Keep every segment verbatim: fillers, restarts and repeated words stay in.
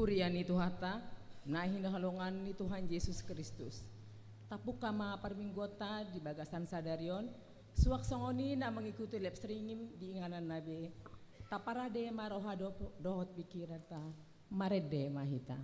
Huria ni Tuhanta, na hinaholongan ni Tuhan Jesus Kristus. Tapungka ma parmingguonta di bagasan sadari on, suang songon i na mangikuti live streaming di ingananna be. Taparade ma roha do-, dohot pikiranta. Marende ma hita.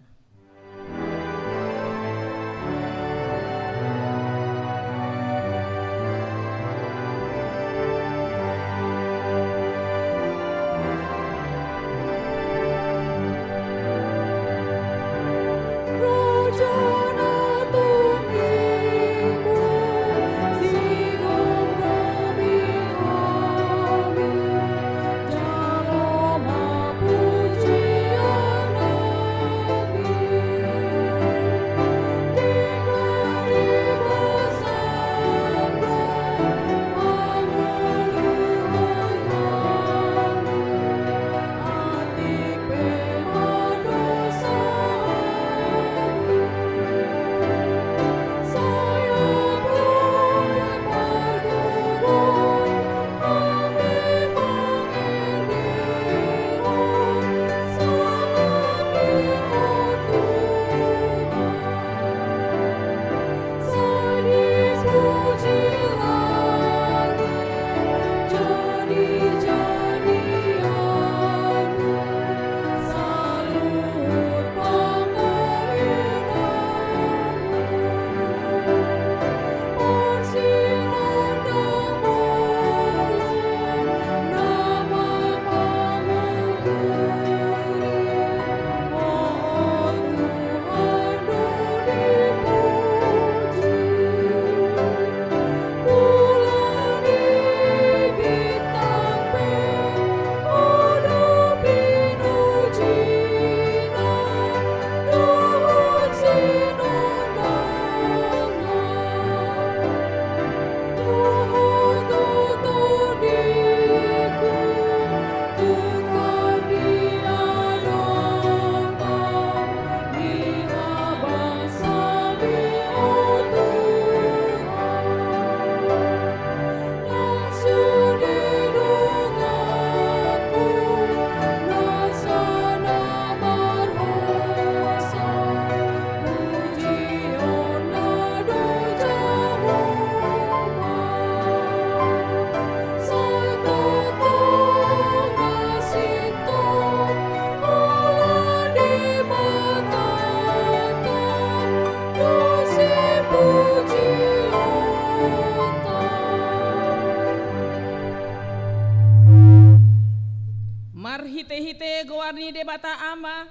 Marhite-hite goar ni Debata Ama,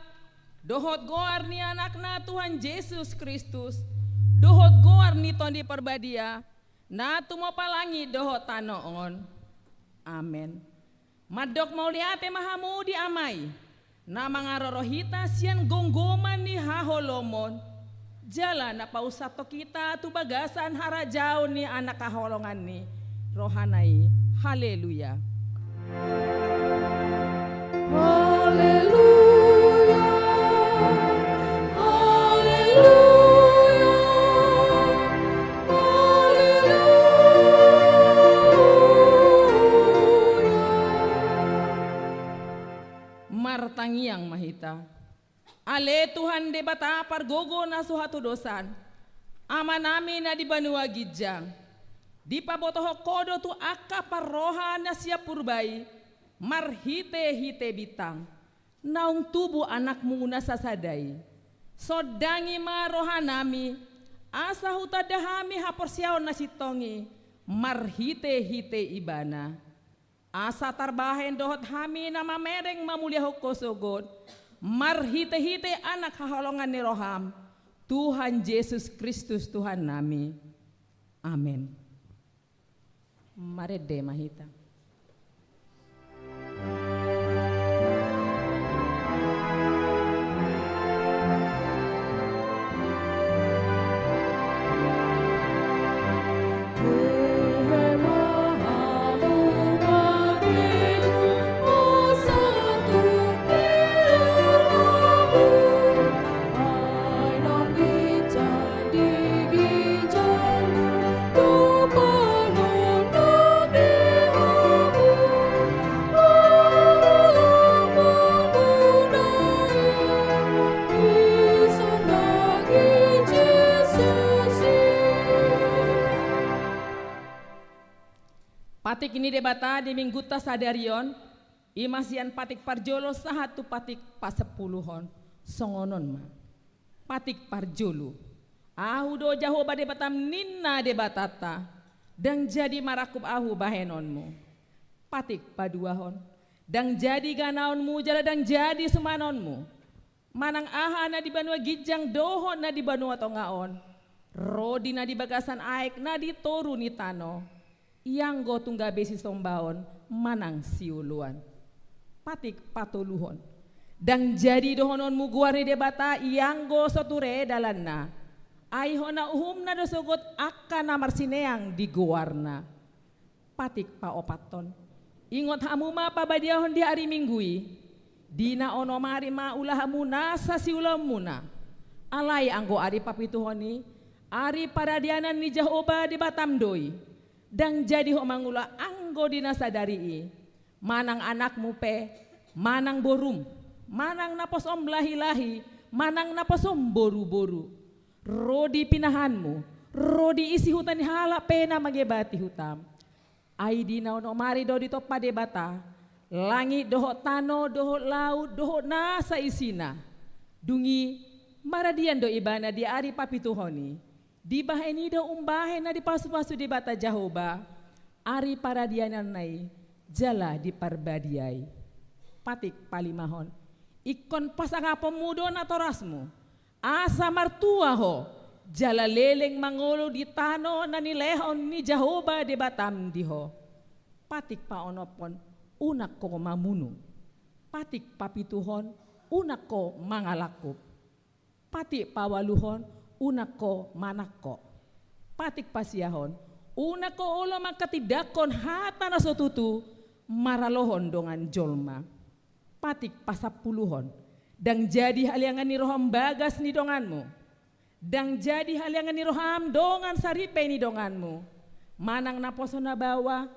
dohot goar ni Anakna Tuhan Jesus Kristus, dohot goar ni Tondi Parbadia, na tumompa langit dohot tano on. Amen. Mandok mauliate ma hamu di Ama i, na mangaroro hita sian gomgoman ni haholomon, jala na pausapon hita tu bagasan harajaon ni Anak haholongan ni rohana i. Haleluya. Haleluya. Haleluya. Haleluya. Martangiang ma hita. Ale Tuhan Debata pargogo na so hatudosan, Amanami na di banua ginjang, dipabotohon Ho do tu angka parroha na sian purba i, marhite-hite bintang, naung tubu Anakmu na sasada i. Sondangi ma rohanami, asa hutanda hami haporseaon na sintong i, marhite-hite Ibana. Asa tarbahen dohot hami na mamereng mamuliahon Ho sogot, marhite-hite Anak haholongan ni roham, Tuhan Jesus Kristus Tuhannami. Amen. Marende ma hita. Atik ni Debata di minggunta sadari on, i ma sian patik parjolo sahat tu patik pasampuluhon, songon on ma. Patik parjolo. Ahu do Jahowa Debatam, ninna Debatanta, ndang jadi marangkup ahu bahenonmu. Patik paduahon. Ndang jadi ganaonmu jala ndang jadi sumanonmu. Manang aha na di banua ginjang dohot na di banua tonga on, ro di na di bagasan aek na di toru ni tano, ianggo tung gabe sisombaon manang sioloan. Patik patoluhon. Ndang jadi dohononmu goar ni Debata ianggo so ture dalanna. Ai hona uhumna do sogot angka na marsineang di goarna. Patik paopathon. Ingot hamu ma pabadiahon di ari Minggu i. Di na onom ari ma ula hamu nasa siulaonmuna. Alai anggo ari papituhon i, ari paradianan ni Jahowa Debatam do i. Ndang jadi ho mangula anggo di na sadari i. Manang anakmu pe, manang borum, manang naposom lahi-lahi, manang naposom boru-boru. Ro di pinahanmu, ro di isi huta ni halak pe na mangebati hutam. Ai di na onom ari do ditompa Debata langit dohot tano dohot laut dohot nasa isina. Dung i maradian do ibana di ari papituhon i. Dibahen i do umbahen na dipasu-pasu Debata Jahowa ari paradiananna i jala diparbadiai. Patik palimahon. Ingkon pasangaponmu do natorasmu, asa martua ho jala leleng mangolu di tano na nilehon ni Jahowa Debatam di ho. Patik paonomhon. Unang ho mamunu. Patik papituhon. Unang ho mangalangkup. Patik paualuhon. Unang ho manangko. Patik pasiahon. Unang ho olo manghatindanghon hata na so tutu maralohon dongan jolma. Patik pasampuluhon. Ndang jadi haleangan ni roham bagas ni donganmu. Ndang jadi haleangan ni roham dongan saripe ni donganmu. Manang naposo na baoa,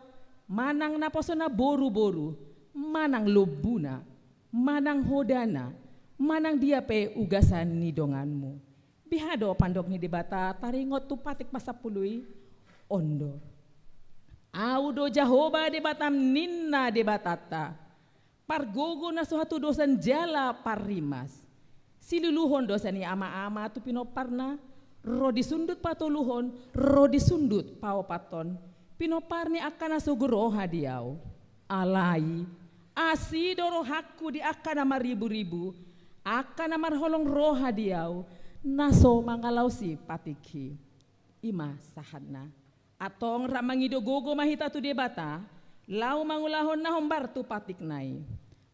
manang naposo na boru-boru, manang lombuna, manang hodana, manang dia pe ugasan ni donganmu. Beha do pandok ni Debata taringot tu patik pasampulu i? On do. Ahu do Jahowa Debatam, ninna Debatanta, pargogo na so hatudosan jala parrimas. Siluluhon dosa ni ama-ama tu pinomparna, ro di sundut patoluhon, ro di sundut paopathon, pinompar ni angka na sogo roha di ahu. Alai, asi do rohangku di angka na marribu-ribu, angka na marholong roha di ahu, na so mangalaosi patikhi. I ma sahatna. Antong rap mangido gogo ma hita tu Debata, laho mangulahon na hombar tu patikna i.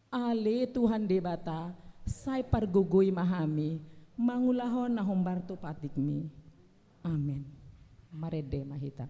Ale Tuhan Debata, sai pargogoi ma hami mangulahon na hombar tu patikmi. Amen. Marende ma hita.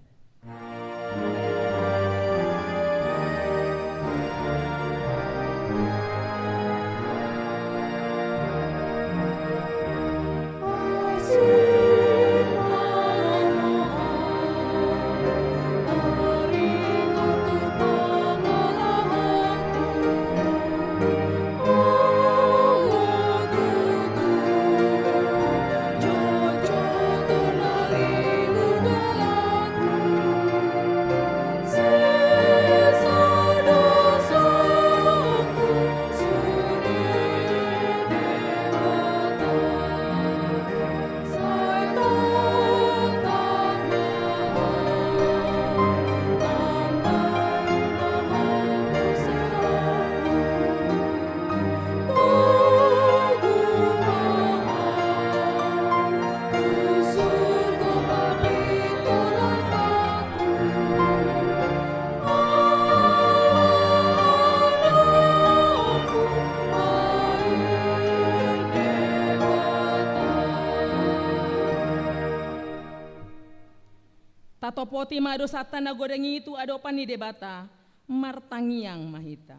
Tatopoti ma dosanta na godang i tu adopan ni Debata, martangiang ma hita.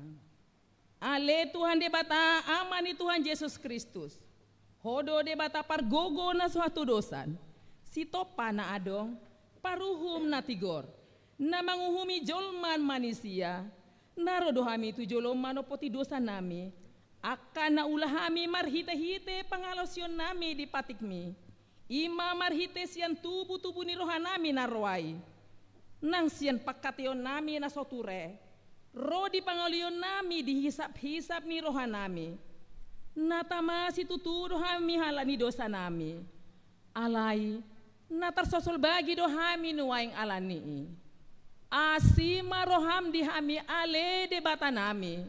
Ale Tuhan Debata, Ama ni Tuhan Jesus Kristus, Ho do Debata pargogo na so hatudosan, Sitompa na adong, Paruhum na tigor, na manguhumi jolma manisia. Na ro do hami tu jolom manompoti dosanami, angka na ula hami marhitehite pangalaosionnami di patikmi, i ma marhite sian tubutubu ni rohanami na roa i. Nang sian pangkataionnami na so ture, ro di pangalionnami di hisap-hisap ni rohanami. Na tama situtu do hami halani dosanami. Alai, na tarsosol bagi do hami nuaeng alani i. Asi ma roham di hami ale Debatanami.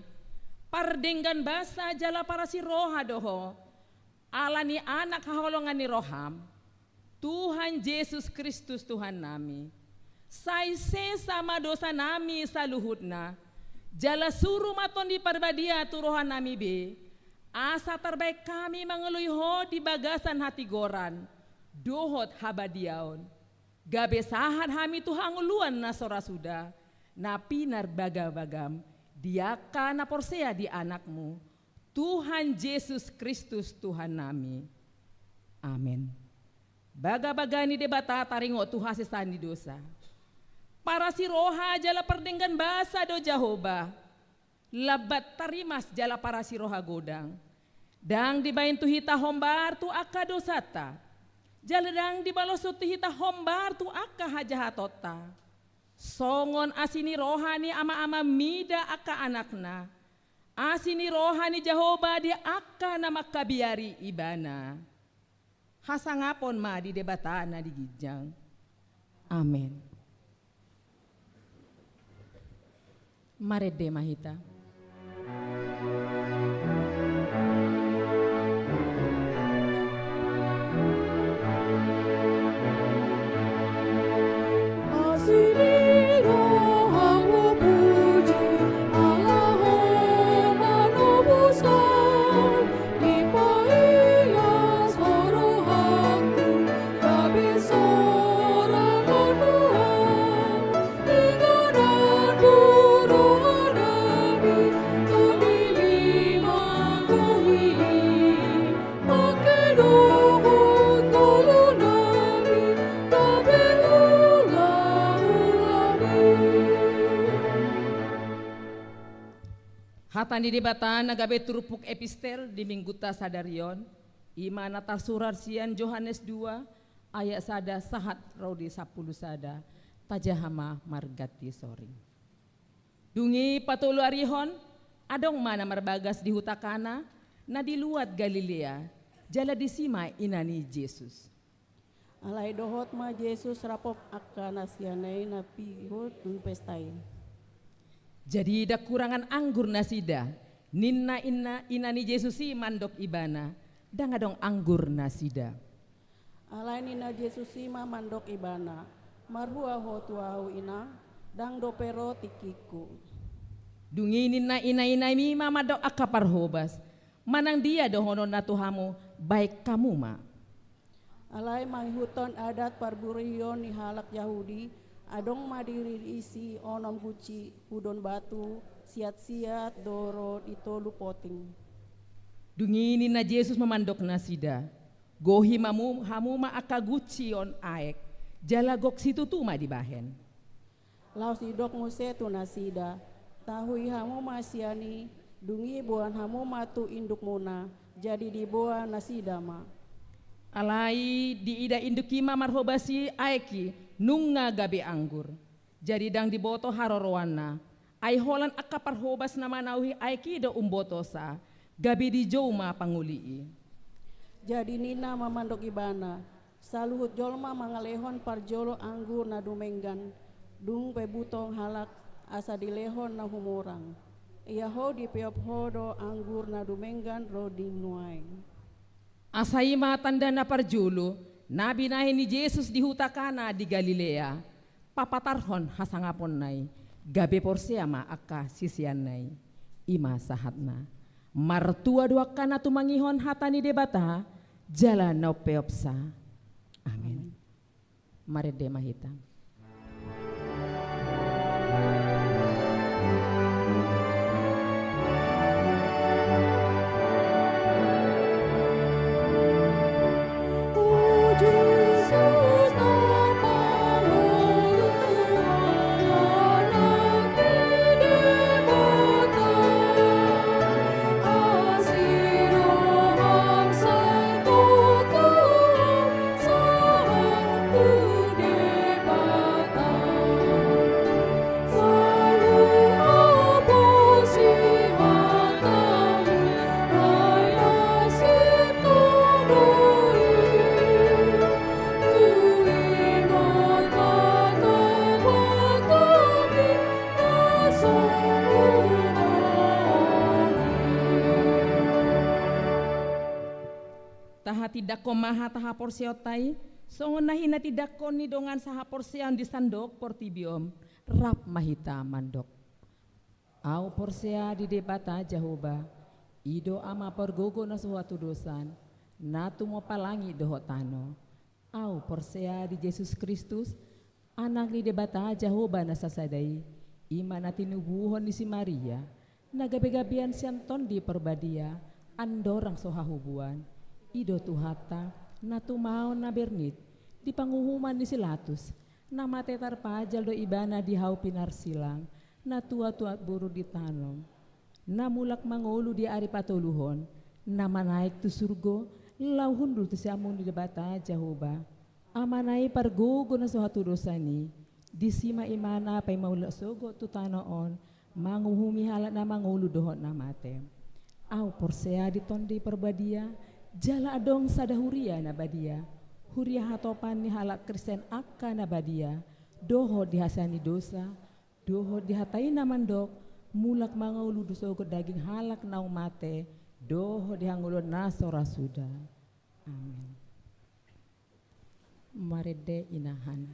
Pardenggan basa jala parasi roha do Ho. Alani Anak haholongan ni roham, Tuhan Jesus Kristus Tuhannami. Sai sesa ma dosanami saluhutna. Jala suru ma Tondi Parbadia tu rohanami be, asa tarbaen hami mangoloi Ho di bagasan hatigoran dohot habadiaon. Gabe sahat hami tu hangoluan na so ra suda, na pinarbagabagam di angka na porsea di Anakmu, Tuhan Jesus Kristus Tuhannami. Amen. Bagabaga ni Debata taringot tu hasesaan ni dosa. Parasi roha jala pardenggan basa do Jahowa. Lambat tarimas jala parasi roha godang. Ndang dibaen tu hita hombar tu angka dosanta. Jala ndang dibaloshon tu hita hombar tu angka hajahatonta. Songon asi ni roha ni amaama mida angka anakna, asi ni roha ni Jahowa di angka na mangkabiari Ibana. Hasangapon ma di Debata na di ginjang. Amen. Marende ma hita. Hata ni Debata na gabe turpuk epistel di minggunta sadari on, i ma na tarsurat sian Johannes dua, ayat sada sahat ro di sampulu sada. Tajaha ma marganti soring. Dung i patoluarihon, adong ma na marbagas di huta Kana, na di luat Galilea, jala disi ma ina ni Jesus. Alai dohot ma Jesus rap dohot angka na sianna i na pihut tu pesta i. Jadi ndang hurangan anggur nasida, ninna ina, ina ni Jesus i mandok ibana, ndang adong anggur nasida. Alai ninna Jesus i ma mandok ibana, marhua ho tu ahu ina, ndang dope ro tingkingku. Dung i ninna ina-ina i ma mandok angka parhobas, manang dia dohononna tu hamu, baen hamu ma. Alai mangihuthon adat parburion ni halak Jahudi, adong ma diriisi onom guci hudon batu, siat-siat do ro di tolu poting. Dung i ninna Jesus ma mandok nasida, gohi ma mu, hamu ma angka guci on aek, jala gok situtu ma dibahen. Laos didok muse tu nasida, tahui hamu ma sian i, dung i boan hamu ma tu indukmuna, jadi diboan nasida ma. Alai diida induk i ma marhobas i aek i, nunga gabe anggur. Jadi ndang diboto haroroanna. Ai holan angka parhobas na manauhi aek i do umbotosa, gabe dijou ma pangoli i. Jadi ninna ma mandok ibana, saluhut jolma mangalehon parjolo anggur na dumenggan, dung pe butong halak asa dilehon na humurang. Ia ho dipeop ho do anggur na dumenggan ro di nuaeng. Asa i ma tanda na parjolo, na binahen ni Jesus di huta Kana di Galilea, papatarhon hasangaponna i, gabe porsea ma angka siseanna i. I ma sahatna. Martua do angka na tumangihon hata ni Debata, jala na umpeopsa. Amen. Amen. Marende ma hita. Tindanghon ma hata haporseaonta i, songon na hinatindangkon ni dongan sahaporseaon di sandok portibi on, rap ma hita mandok. Ahu porsea di Debata Jahowa, i do Ama pargogo na so hatudosan, na tumompa langit dohot tano. Ahu porsea di Jesus Kristus, Anak ni Debata Jahowa na sasada i, i ma na tinubuhon ni si Maria, na gabegabean sian Tondi Parbadia, andorang so hahubuan. I do Tuhanta, na tumaon na bernit, di panguhuman ni si Latus, na mate tarpajal do ibana di hau pinarsilang, na tuat-tuat boru di tano. Na mulak mangolu di ari patoluhon, na manaek tu surgo, laho hundul tu siamun ni Debata Jahowa. Amana i pargogo na so hatudosan i, disi ma ibana paima ulak sogot tu tano on, manguhumi halak na mangolu dohot na mate. Ahu porsea di Tondi Parbadia, jala adong sada huria na badia, huria hatopan ni halak Kristen angka na badia, dohot di hasea ni dosa, dohot di hata i na mandok, mulak mangolu do sogot daging halak naung mate, dohot di hangoluan na so ra suda. Amen. Marende inahan.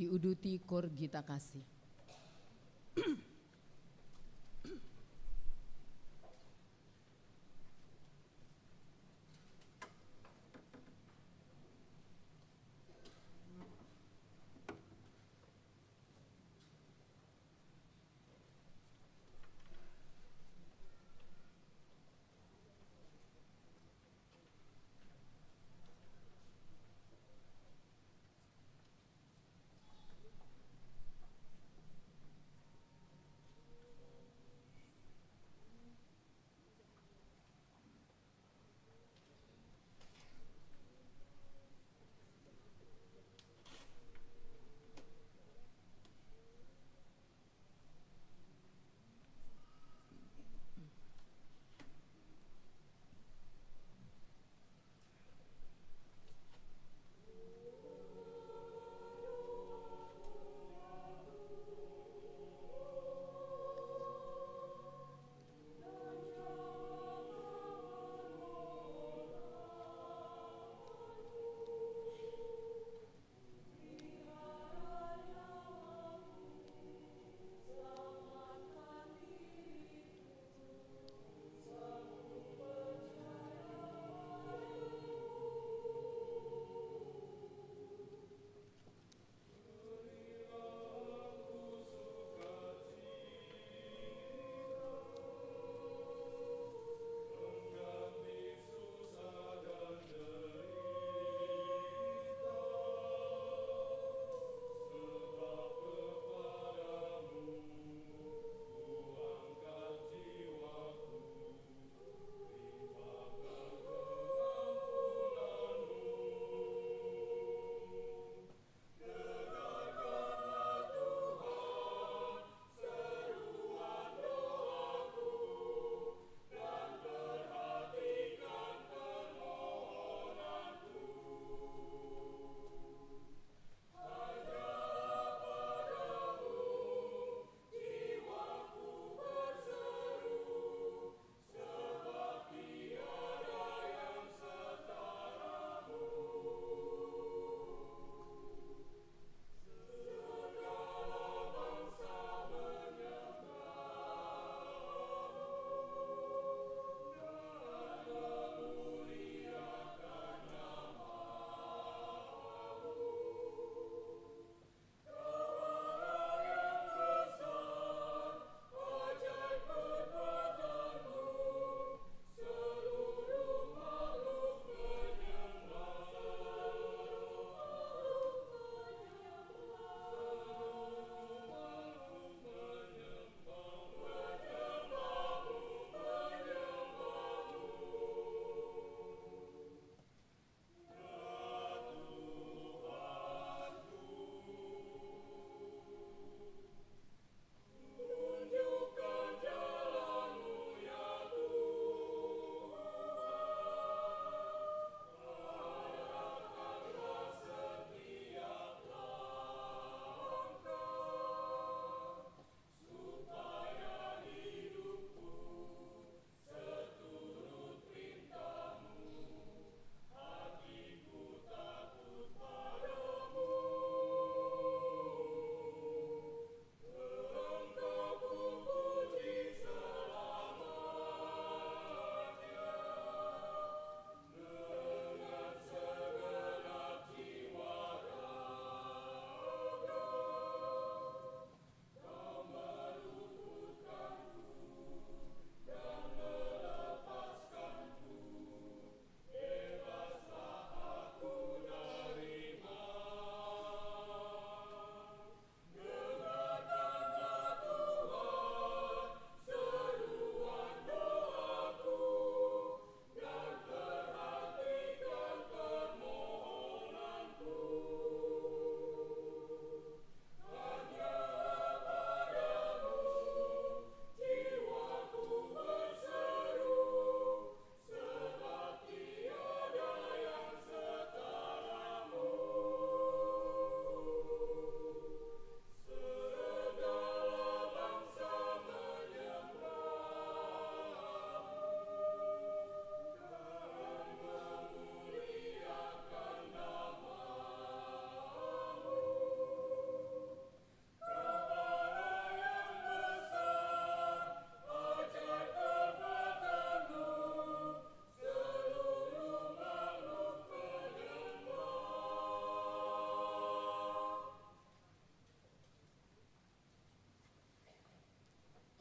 Diuduti Kor Gita Kasih.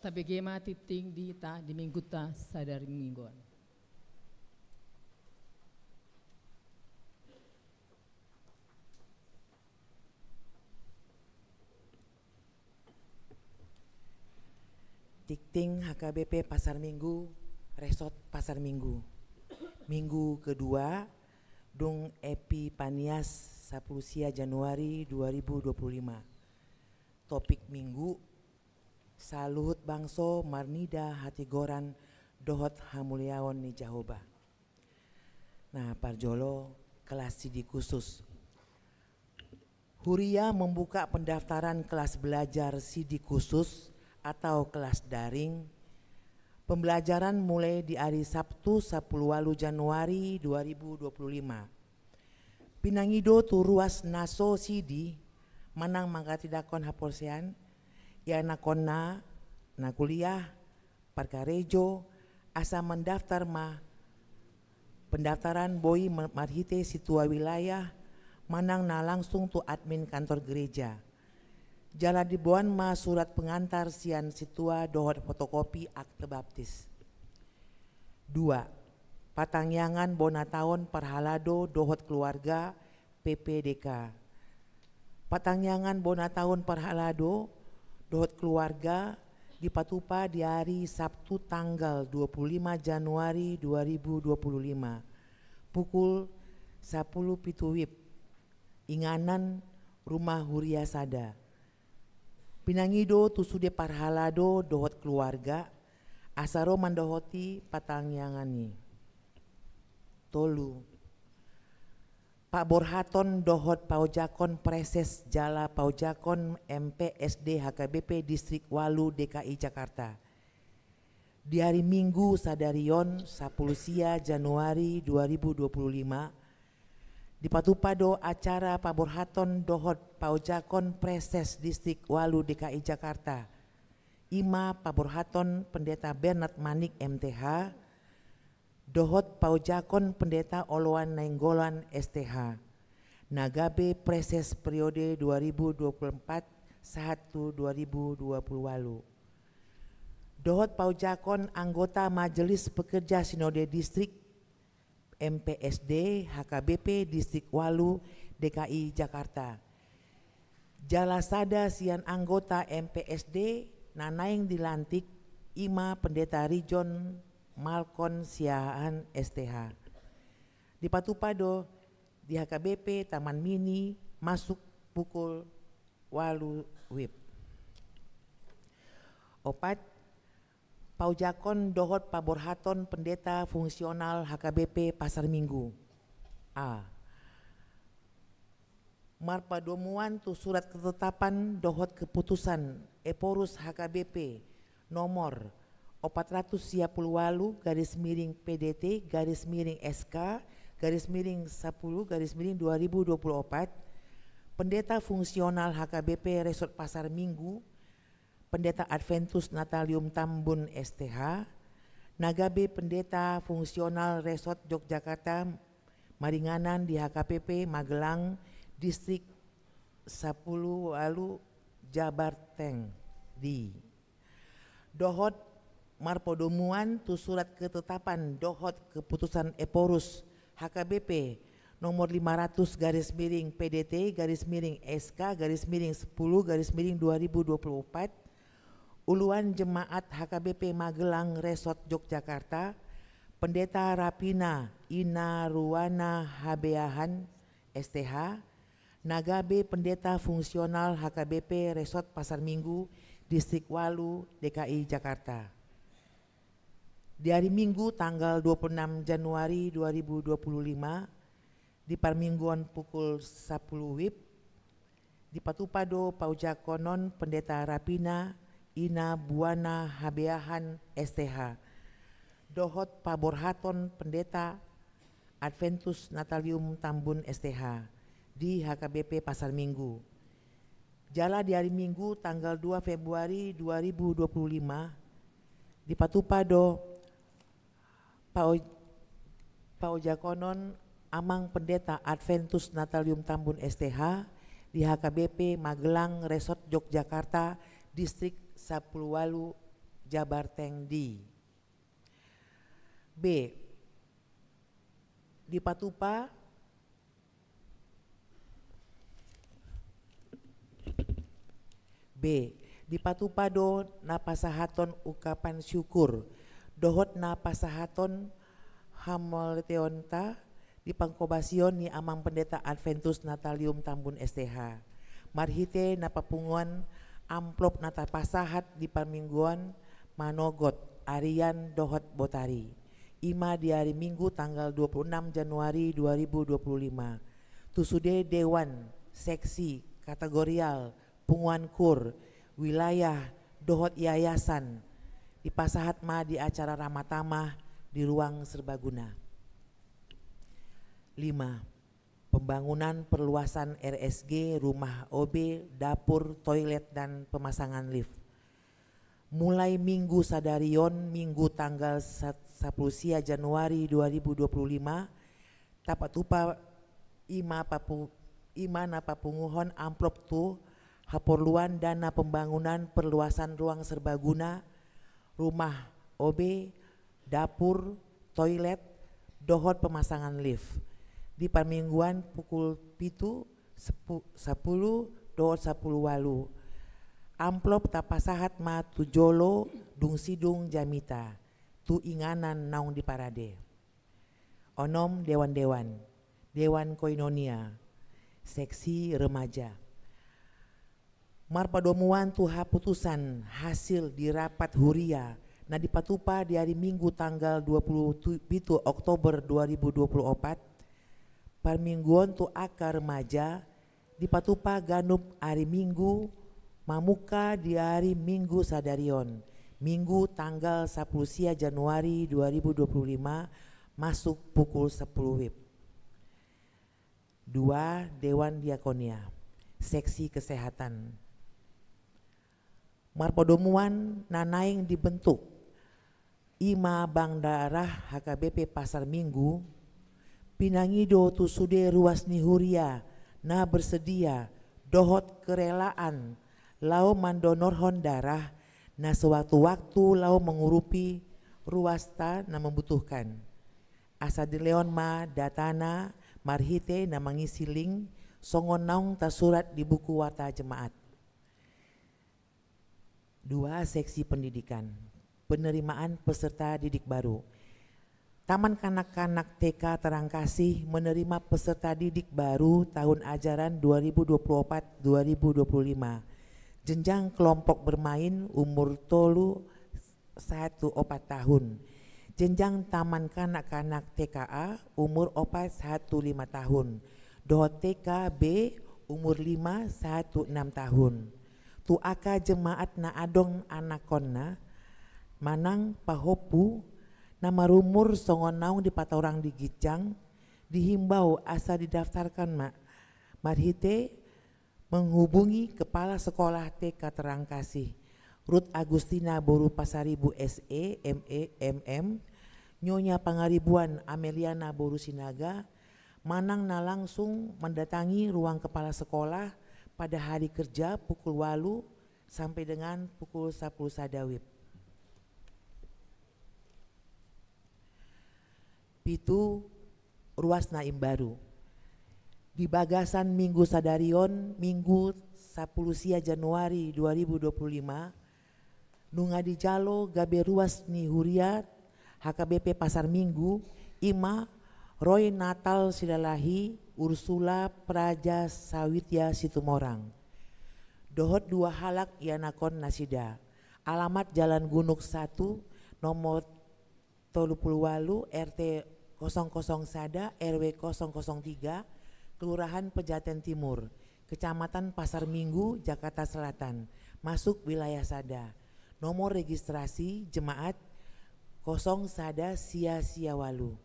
Bege ma tingting di hita di mingguta sadari minggu on. Tingting H K B P Pasar Minggu, Resort Pasar Minggu. Minggu kedua, dung Epipanias, sapulu sia Januari dua ribu dua puluh lima. Topik minggu: Saluhut bangso marnida hatigoran dohot hamuliaon ni Jahowa. Nah, parjolo, kelas sidi khusus. Huria membuka pendaftaran kelas belajar sidi khusus atau kelas daring. Pembelajaran mulai di hari Sabtu, sapulu ualu Januari dua ribu dua puluh lima. Pinangido tu ruas na so sidi manang manghatindanghon haporseaon, ianakhonna, na kuliah, parkarejo, asa mandaftar ma. Pendaftaran boi ma-, marhite situa wilayah manang na langsung tu admin kantor gereja. Jala diboan ma surat pengantar sian situa dohot fotokopi akte baptis. Dua, patangiangan bona taon parhalado dohot keluarga, P P D K. Patangiangan bona taon parhalado dohot keluarga dipatupa di hari Sabtu tanggal dua puluh lima Januari dua ribu dua puluh lima, pukul sapulu pitu WIB. Inganan, rumah huria sada. Pinangido tu sude parhalado dohot keluarga asa ro mandohoti patangiangan i. Tolu, paborhaton dohot paojakhon preses jala paojakhon M P S D H K B P Distrik ualu D K I Jakarta. Di hari Minggu sadari on, sapulu sia Januari dua ribu dua puluh lima, dipatupa do acara paborhaton dohot paojakhon preses Distrik ualu D K I Jakarta. I ma paborhaton Pendeta Bernard Manik, M T H, dohot paojakhon Pendeta Oloan Nainggolan, S T H, na gabe preses periode dua ribu dua puluh empat sahat tu dua ribu dua puluh ualu. Dohot paojakhon anggota Majelis Pekerja Sinode Distrik, M P S D, H K B P Distrik ualu D K I Jakarta. Jala sada sian anggota M P S D na naeng dilantik, i ma Pendeta Rijon Malkon Siahaan, S T H. Dipatupa do di H K B P Taman Mini masuk pukul ualu WIB. Opat, paojakhon dohot paborhaton pendeta fungsional H K B P Pasar Minggu. A, marpadomuan tu surat ketetapan dohot keputusan Ephorus H K B P nomor opat ratus sia pulu ualu garis miring P D T garis miring S K garis miring sapulu garis miring dua ribu dua puluh opat, pendeta fungsional H K B P Resort Pasar Minggu, Pendeta Adventus Natalium Tambun, S T H, na gabe pendeta fungsional Resort Yogyakarta, maringanan di H K B P Magelang, Distrik sapulu ualu, Jabarteng, di. Dohot marpadomuan tu surat ketetapan dohot keputusan Ephorus H K B P nomor lima ratus garis miring P D T garis miring S K garis miring sepuluh garis miring dua ribu dua puluh empat, Uluan Jemaat H K B P Magelang Resort Yogyakarta, Pendeta Rapina Inaruana Habeahan, S T H, na gabe pendeta fungsional H K B P Resort Pasar Minggu, Distrik ualu, D K I Jakarta. Di hari Minggu tanggal dua puluh enam Januari dua ribu dua puluh lima, di parmingguon pukul sapulu WIB, dipatupa do paojakhonon Pendeta Rapina Inabuana Habeahan, S T H, dohot paborhaton Pendeta Adventus Natalium Tambun, S T H, di H K B P Pasar Minggu. Jala di hari Minggu tanggal dua Februari dua ribu dua puluh lima, dipatupa do pao-, paojakhonon Amang Pendeta Adventus Natalium Tambun, S T H, di H K B P Magelang Resort Yogyakarta, Distrik sapulu ualu, Jabarteng di. B. Dipatupa. B. Dipatupa do na pasahathon ungkapan syukur dohot na pasahathon hamoteonta di panghobasion ni Amang Pendeta Adventus Natalium Tambun S T H. Marhite na papunguan amplop na tapasahat di parmingguan manogot arian dohot botari. I ma di ari Minggu tanggal dua puluh enam Januari dua ribu dua puluh lima. Tu sude dewan, seksi, kategorial, punguan kur, wilayah, dohot yayasan, dipasahat ma di acara ramah tamah di ruang serbaguna. Lima. Pembangunan perluasan R S G, rumah O B, dapur, toilet, dan pemasangan lift. Mulai Minggu sadari on, Minggu tanggal sa-, sapuluh sia Januari dua ribu dua puluh lima, tapatupa i ma papu-, i ma na papunguhon amplop tu haporluan dana pembangunan perluasan ruang serbaguna, rumah O B, dapur, toilet, dohot pemasangan lift. Di parmingguan pukul pitu, sepu-, sapuluh, dohot sapuluh ualu. Amplop tapasahat ma tu jolo dung sidung jamita, tu inganan naung diparade. Onom, dewan-dewan, dewan koinonia, seksi remaja. Marpadomuan tu haputusan hasil di rapat huria na dipatupa di ari Minggu tanggal dua puluh pitu Oktober dua ribu dua puluh opat, parmingguon tu angka remaja dipatupa ganup ari Minggu, mamungka di ari Minggu sadari on, Minggu tanggal sapuluh sia Januari dua ribu dua puluh lima, masuk pukul sapuluh wib. Dua, dewan diakonia, seksi kesehatan. Marpadomuan na naeng dibentuk, i ma Bank Daerah H K B P Pasar Minggu, pinangido tu sude ruas ni huria na bersedia dohot kerelaan laho mandonorhon darah na sewaktu-waktu laho mangurupi ruasta na membutuhkan. Asa dilehon ma datana marhite na mangisi link songon naung tarsurat di buku warta jemaat. Dua, seksi pendidikan. Penerimaan peserta didik baru. Taman Kanak-kanak T K Terang Kasih menerima peserta didik baru tahun ajaran dua ribu dua puluh opat dua ribu dua puluh lima. Jenjang kelompok bermain umur tolu sahat tu opat tahun. Jenjang Taman Kanak-kanak T K A umur opat sahat tu lima tahun. Dohot T K B umur lima sahat tu enam tahun. Tu angka jemaat na adong anakonna manang pahompu na marumur songon naung dipatorang di ginjang, dihimbau asa didaftarkan ma-, marhite menghubungi Kepala Sekolah T K Terang Kasih, Ruth Agustina boru Pasaribu, S E, M E, M M, Nyonya Pangaribuan Ameliana boru Sinaga, manang na langsung mendatangi ruang kepala sekolah pada hari kerja pukul walu sampai dengan pukul sapuluh sada wib. Pitu, ruas na imbaru. Di bagasan Minggu sadari on, Minggu sapuluh sia Januari dua ribu dua puluh lima, nunga dijalo gabe ruas ni huria H K B P Pasar Minggu, i ma Roy Natal Silalahi, Ursula Praja Sawitya Situmorang. Dohot dua halak ianakhon nasida. Alamat Jalan Gunung satu, nomor tolu puluh walu, R T kosong kosong sada, R W kosong kosong tiga, Kelurahan Pejaten Timur, Kecamatan Pasar Minggu, Jakarta Selatan, masuk wilayah sada. Nomor registrasi jemaat kosong sada sia sia walu.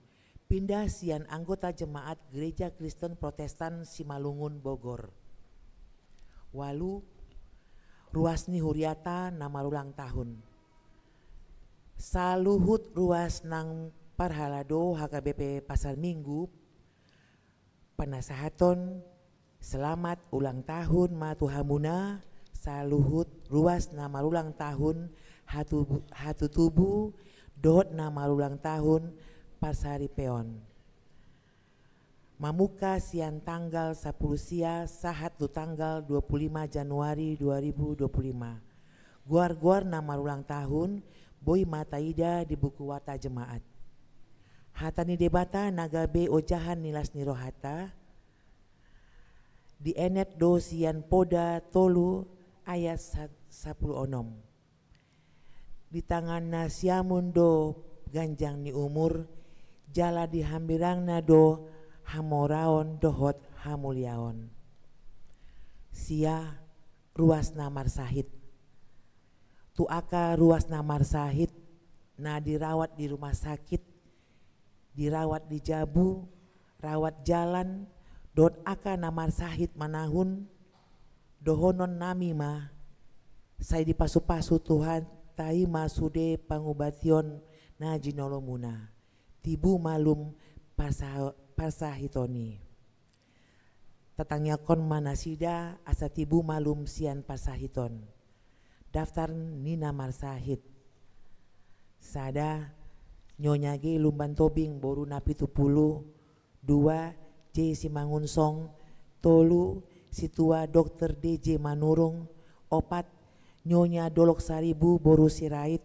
Pindah sian anggota jemaat Gereja Kristen Protestan Simalungun Bogor. Walu, ruas ni huriata na marulang tahun. Saluhut ruas nang parhalado H K B P Pasar Minggu, panasahaton selamat ulang tahun ma tu hamuna saluhut ruas na marulang tahun hatubu-, hatutubu dohot na marulang tahun parsaripeon. Mamungka sian tanggal sampulu sia sahat tu tanggal dua pulu lima Januari dua ribu dua pulu lima. Goar-goar na marulang tahun boi ma taida di buku warta jemaat. Hata ni Debata na gabe ojahan ni las ni rohanta, dienet do sian Poda tolu ayat sa-, sampulu onom. Di tangan na siamun do ganjang ni umur, jala di hambirangna do hamoraon dohot hamuliaon. Sia, ruas na marsahit. Tu angka ruas na marsahit, na dirawat di rumah sakit, dirawat di jabu, rawat jalan, dohot angka na marsahit manahun, dohonon nami ma, sai dipasu-pasu Tuhanta i ma sude pangubation na jinolomuna. Tibu malum parsa-, parsahiton i. Tatangiangkon ma nasida asa tibu malum sian parsahiton. Daftar ni na marsahit. Sada, Nyonya G Lumban Tobing, boru na pitu pulu. Dua, J Simangunsong. Tolu, Situa Dokter D J Manurung. Opat, Nyonya Dolok Saribu, boru Sirait.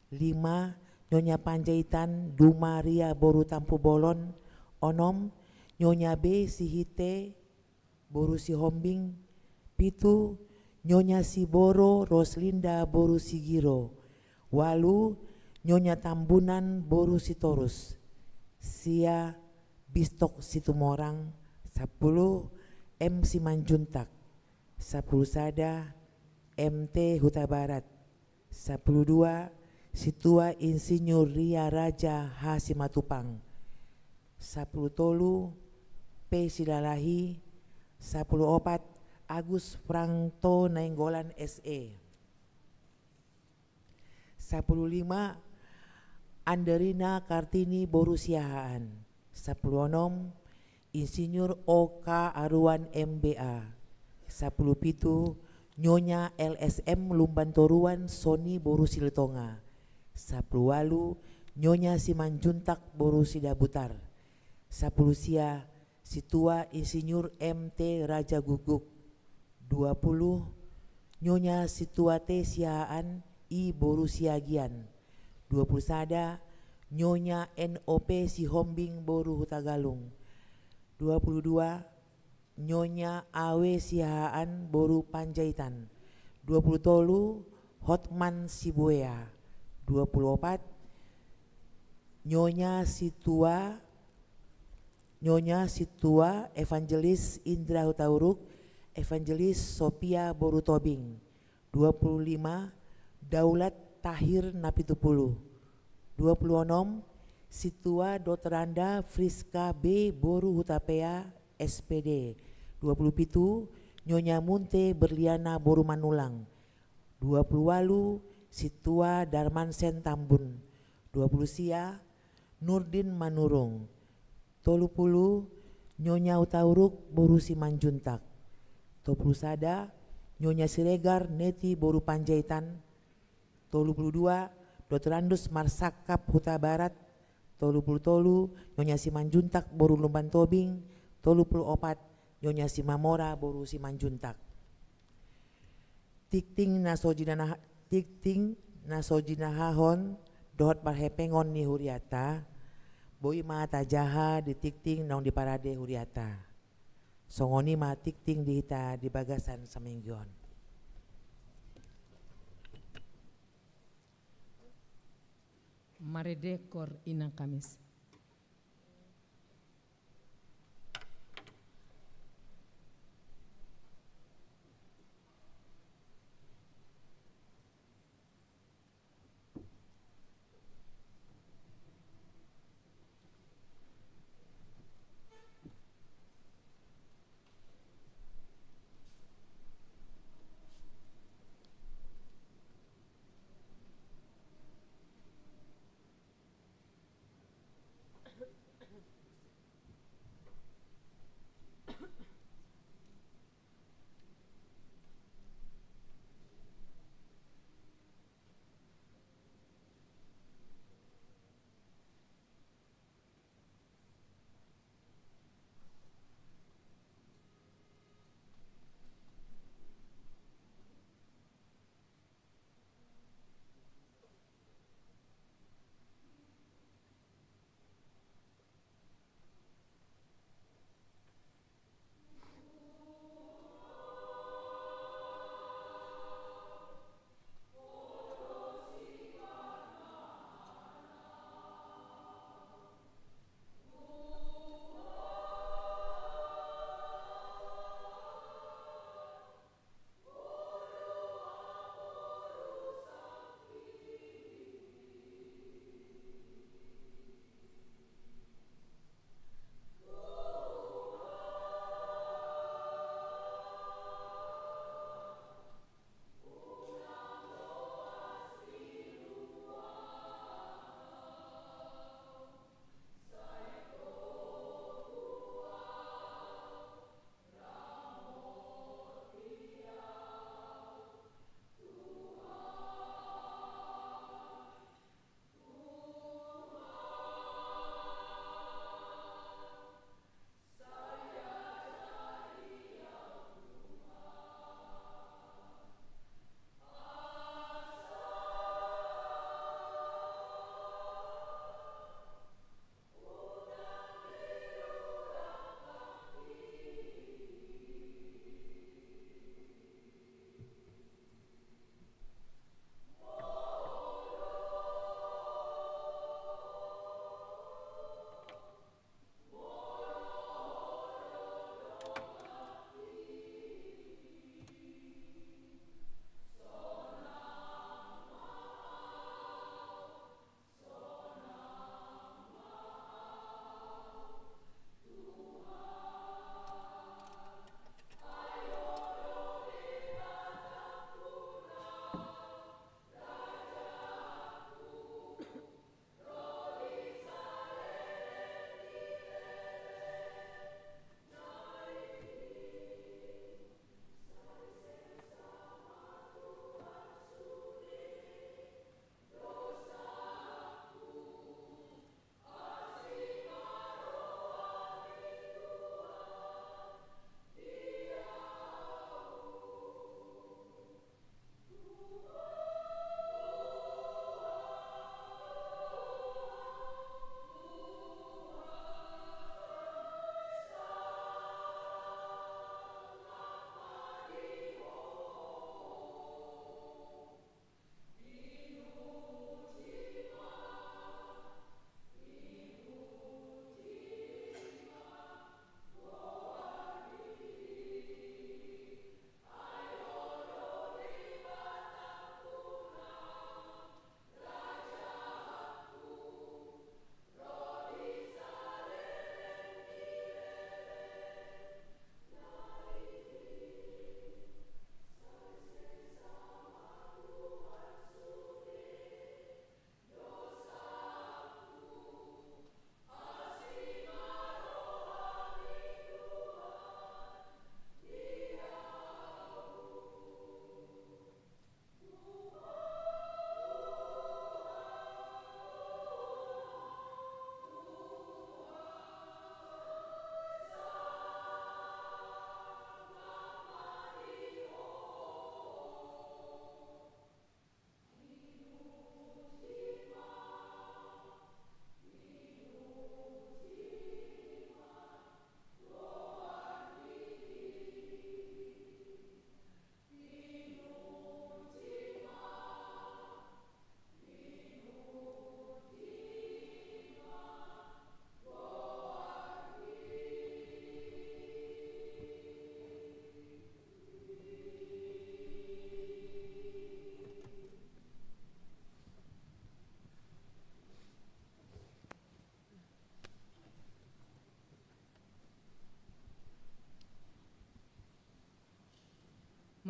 Lima, Nyonya Panjaitan Dumaria, boru Tampubolon. Onom, Nyonya B Sihite, boru Sihombing. Pitu, Nyonya Siboro Roslinda, boru Sigiro. Walu, Nyonya Tambunan, boru Sitorus. Sia, Bistok Situmorang. Sampulu, M Simanjuntak. Sampulu sada, M T Hutabarat. Sampulu dua, Situa Insinyur Ria Raja H Simatupang. Sampulu tolu, P Silalahi. Sampulu opat, Agus Frangto Nainggolan S E. Sampulu lima, Anderina Kartini, boru Siahaan. Sampulu onom, Insinyur O K Aruan M B A. Sampulu pitu, Nyonya L S M Lumban Toruan Soni, boru Silitonga. Sampulu ualu, Nyonya Simanjuntak, boru Sidabutar. Sampulu sia, Situa Insinyur M T Raja Guguk. Dua pulu, Nyonya Situa T Siahaan I, boru Siagian. Dua pulu sada, Nyonya N O P Sihombing, boru Hutagalung. Dua pulu dua, Nyonya A W Siahaan, boru Panjaitan. Dua pulu tolu, Hotman Sibuea. Dua pulu opat, Nyonya Situa Nyonya Situa Evangelis Indra Hutauruk, Evangelis Sofia, boru Tobing. Dua pulu lima, Daulat Tahir, na pitu pulu. Dua pulu onom, Situa Doktoranda Friska B, boru Hutapea, S P D. Dua pulu pitu, Nyonya Munte Berliana, boru Manulang. Dua pulu ualu, Situa Darmansen Tambun. Dua pulu sia, Nurdin Manurung. Tolu pulu, Nyonya Hutauruk, boru Simanjuntak. Tolu pulu sada, Nyonya Siregar Neti, boru Panjaitan. Tolu pulu dua, Doktorandus Marsangkap, Hutabarat. Tolu pulu tolu, Nyonya Simanjuntak, boru Lumban Tobing. Tolu pulu opat, Nyonya Simamora, boru Simanjuntak. Tingting na so jinana-, tingting na so jinahahon dohot parhepengon ni hurianta, boi ma tajaha di tingting naung diparade hurianta. Songon i ma tingting di hita di bagasan saminggu on. Marende kor inang Kamis.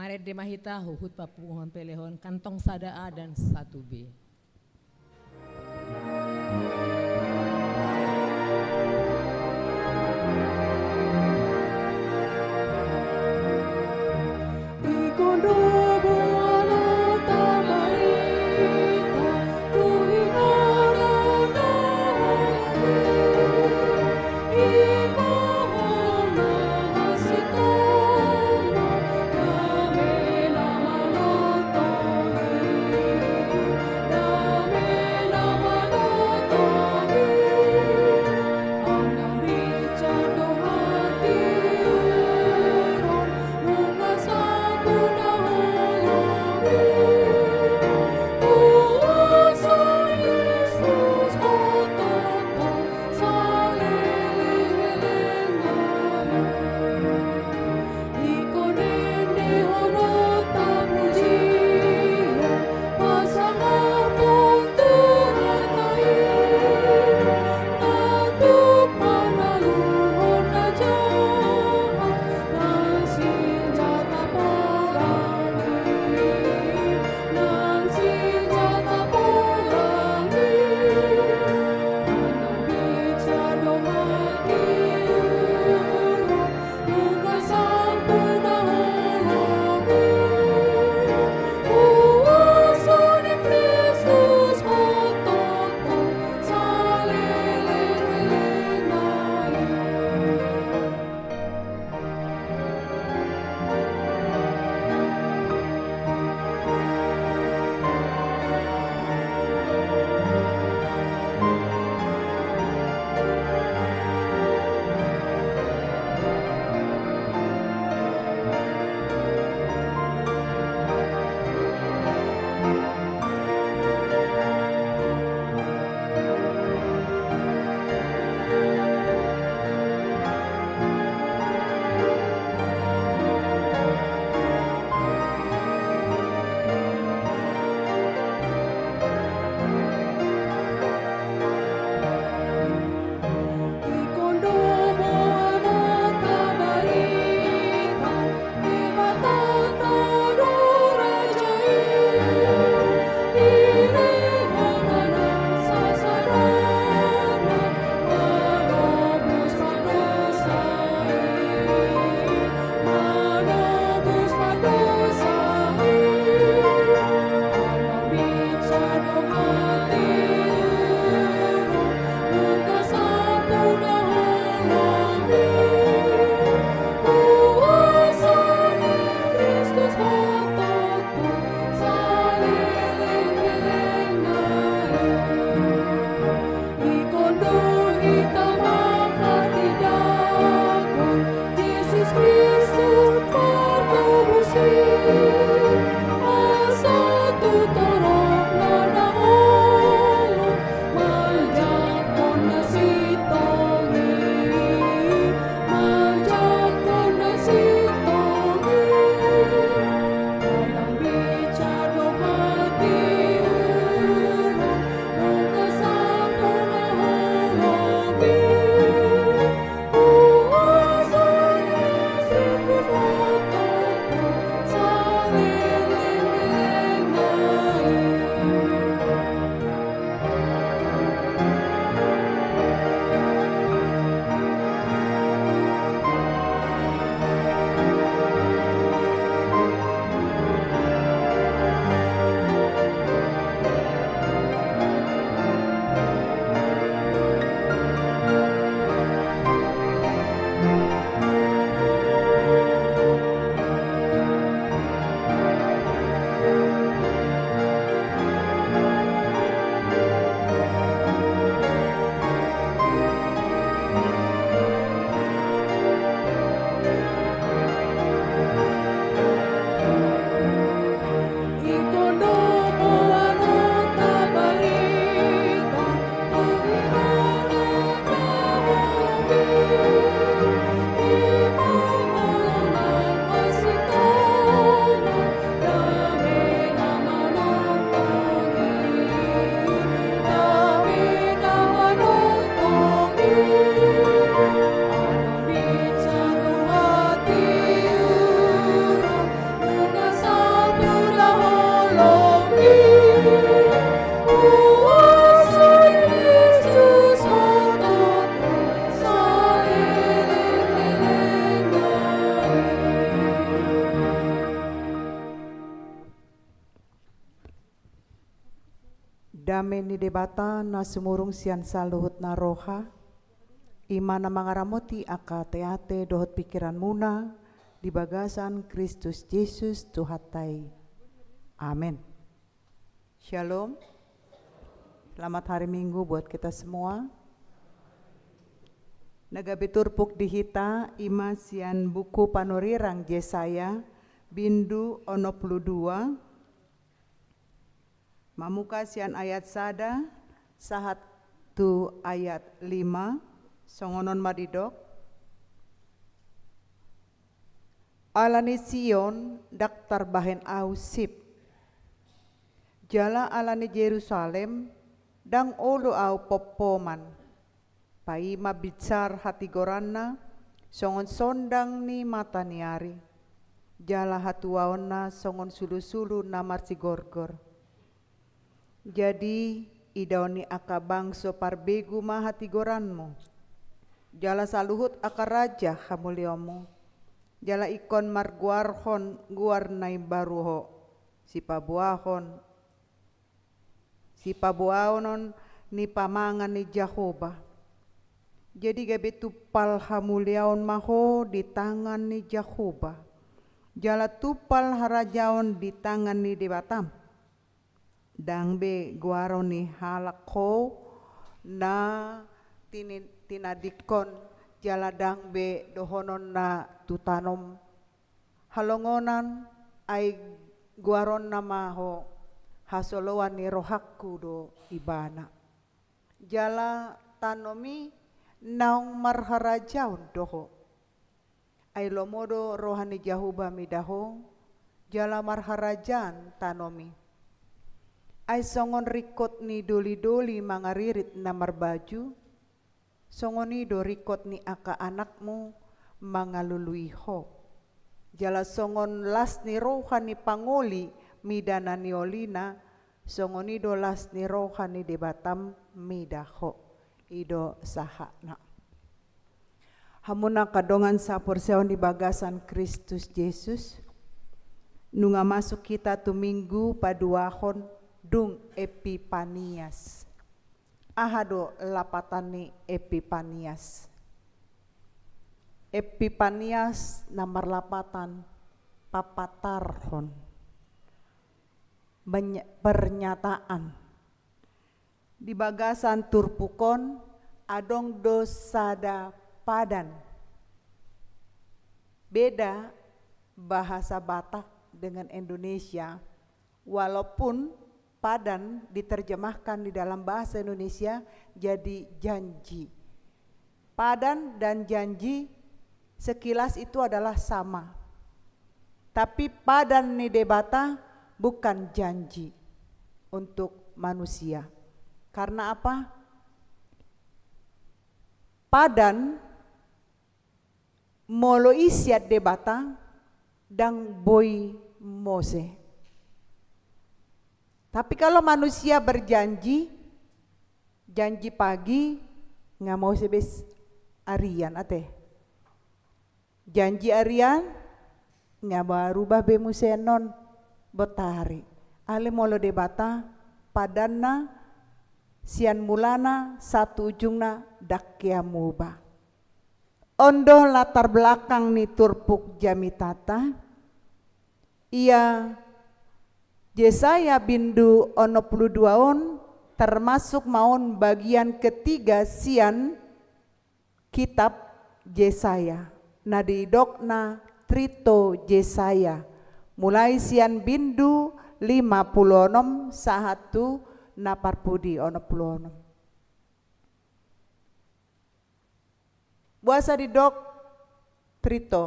Marende ma hita huhut papunguhon pelehon kantong sada A dan satu B. Debata na sumurung sian saluhutna roha, i ma na mangaramoti angka ateate dohot pingkiranmuna di bagasan Kristus Jesus Tuhanta i. Amen. Shalom. Selamat hari Minggu buat kita semua. Na gabe turpuk di hita i ma sian buku panurirang Jesaya, bindu onom pulu dua, mamungka sian ayat sada sahat tu ayat lima, songon on ma didok. Ala ni Sion ndang tarbahen Ahu sip, jala ala ni Jerusalem ndang olo Ahu pompoman. Paima binsar hatigoranna songon sondang ni mata ni ari, jala hatuaonna songon sulusulu na marsigorgor. Jadi idaon ni angka bangso parbegu ma hatigoranmu, jala saluhut angka raja hamuliaonmu, jala ingkon margoarhon goar na imbaru ho, sipaboahon, sipaboaonon ni pamangan ni Jahowa. Jadi gabe tumpal hamuliaon ma ho di tangan ni Jahowa, jala tumpal harajaon di tangan ni Debatam. Ndang be goaron ni halak ho na tini-, tinadingkon, jala ndang be dohonon na tu tanom halongonan, ai goaronna ma ho, hasoloan ni rohangku do ibana. Jala tanom i naung marharajaon do ho. Ai lomo do roha ni Jahowa mida ho, jala marharajaan tanom i. Ai songon ringkot ni dolidoli mangaririt na marbaju, songon i do ringkot ni angka anakmu mangalului ho. Jala songon las ni roha ni pangoli mida na niolina, songon i do las ni roha ni Debatam mida ho. I do sahatna. Hamu na angka dongan saporseaon di bagasan Kristus Jesus, nunga masuk hita tu Minggu paduahon dung Epipanias. Aha do lapatan ni Epipanias? Epipanias na marlapatan papatarhon, meny-, pernyataan. Di bagasan turpuk on adong do sada padan. Beda bahasa Batak dengan Indonesia, walaupun padan diterjemahkan di dalam bahasa Indonesia jadi janji. Padan dan janji sekilas itu adalah sama. Tapi padan ni Debata bukan janji untuk manusia. Karena apa? Padan molo i sian Debata, ndang boi mose. Tapi kalau manusia berjanji, janji pagi, nga mose be s-, arian, ate. Janji arian, nga marubah be muse annon botari. Alai molo Debata, padanna sian mulana sahat tu ujungna ndang hea mubah. On do latar belakang ni turpuk jamitanta. Ia Jesaya bindu onom pulu dua on termasuk ma on bagian ketiga sian kitab Jesaya, na didokna Trito Jesaya, mulai sian bindu lima pulu onom sahat tu na parpudi onom pulu onom. Boasa didok Trito?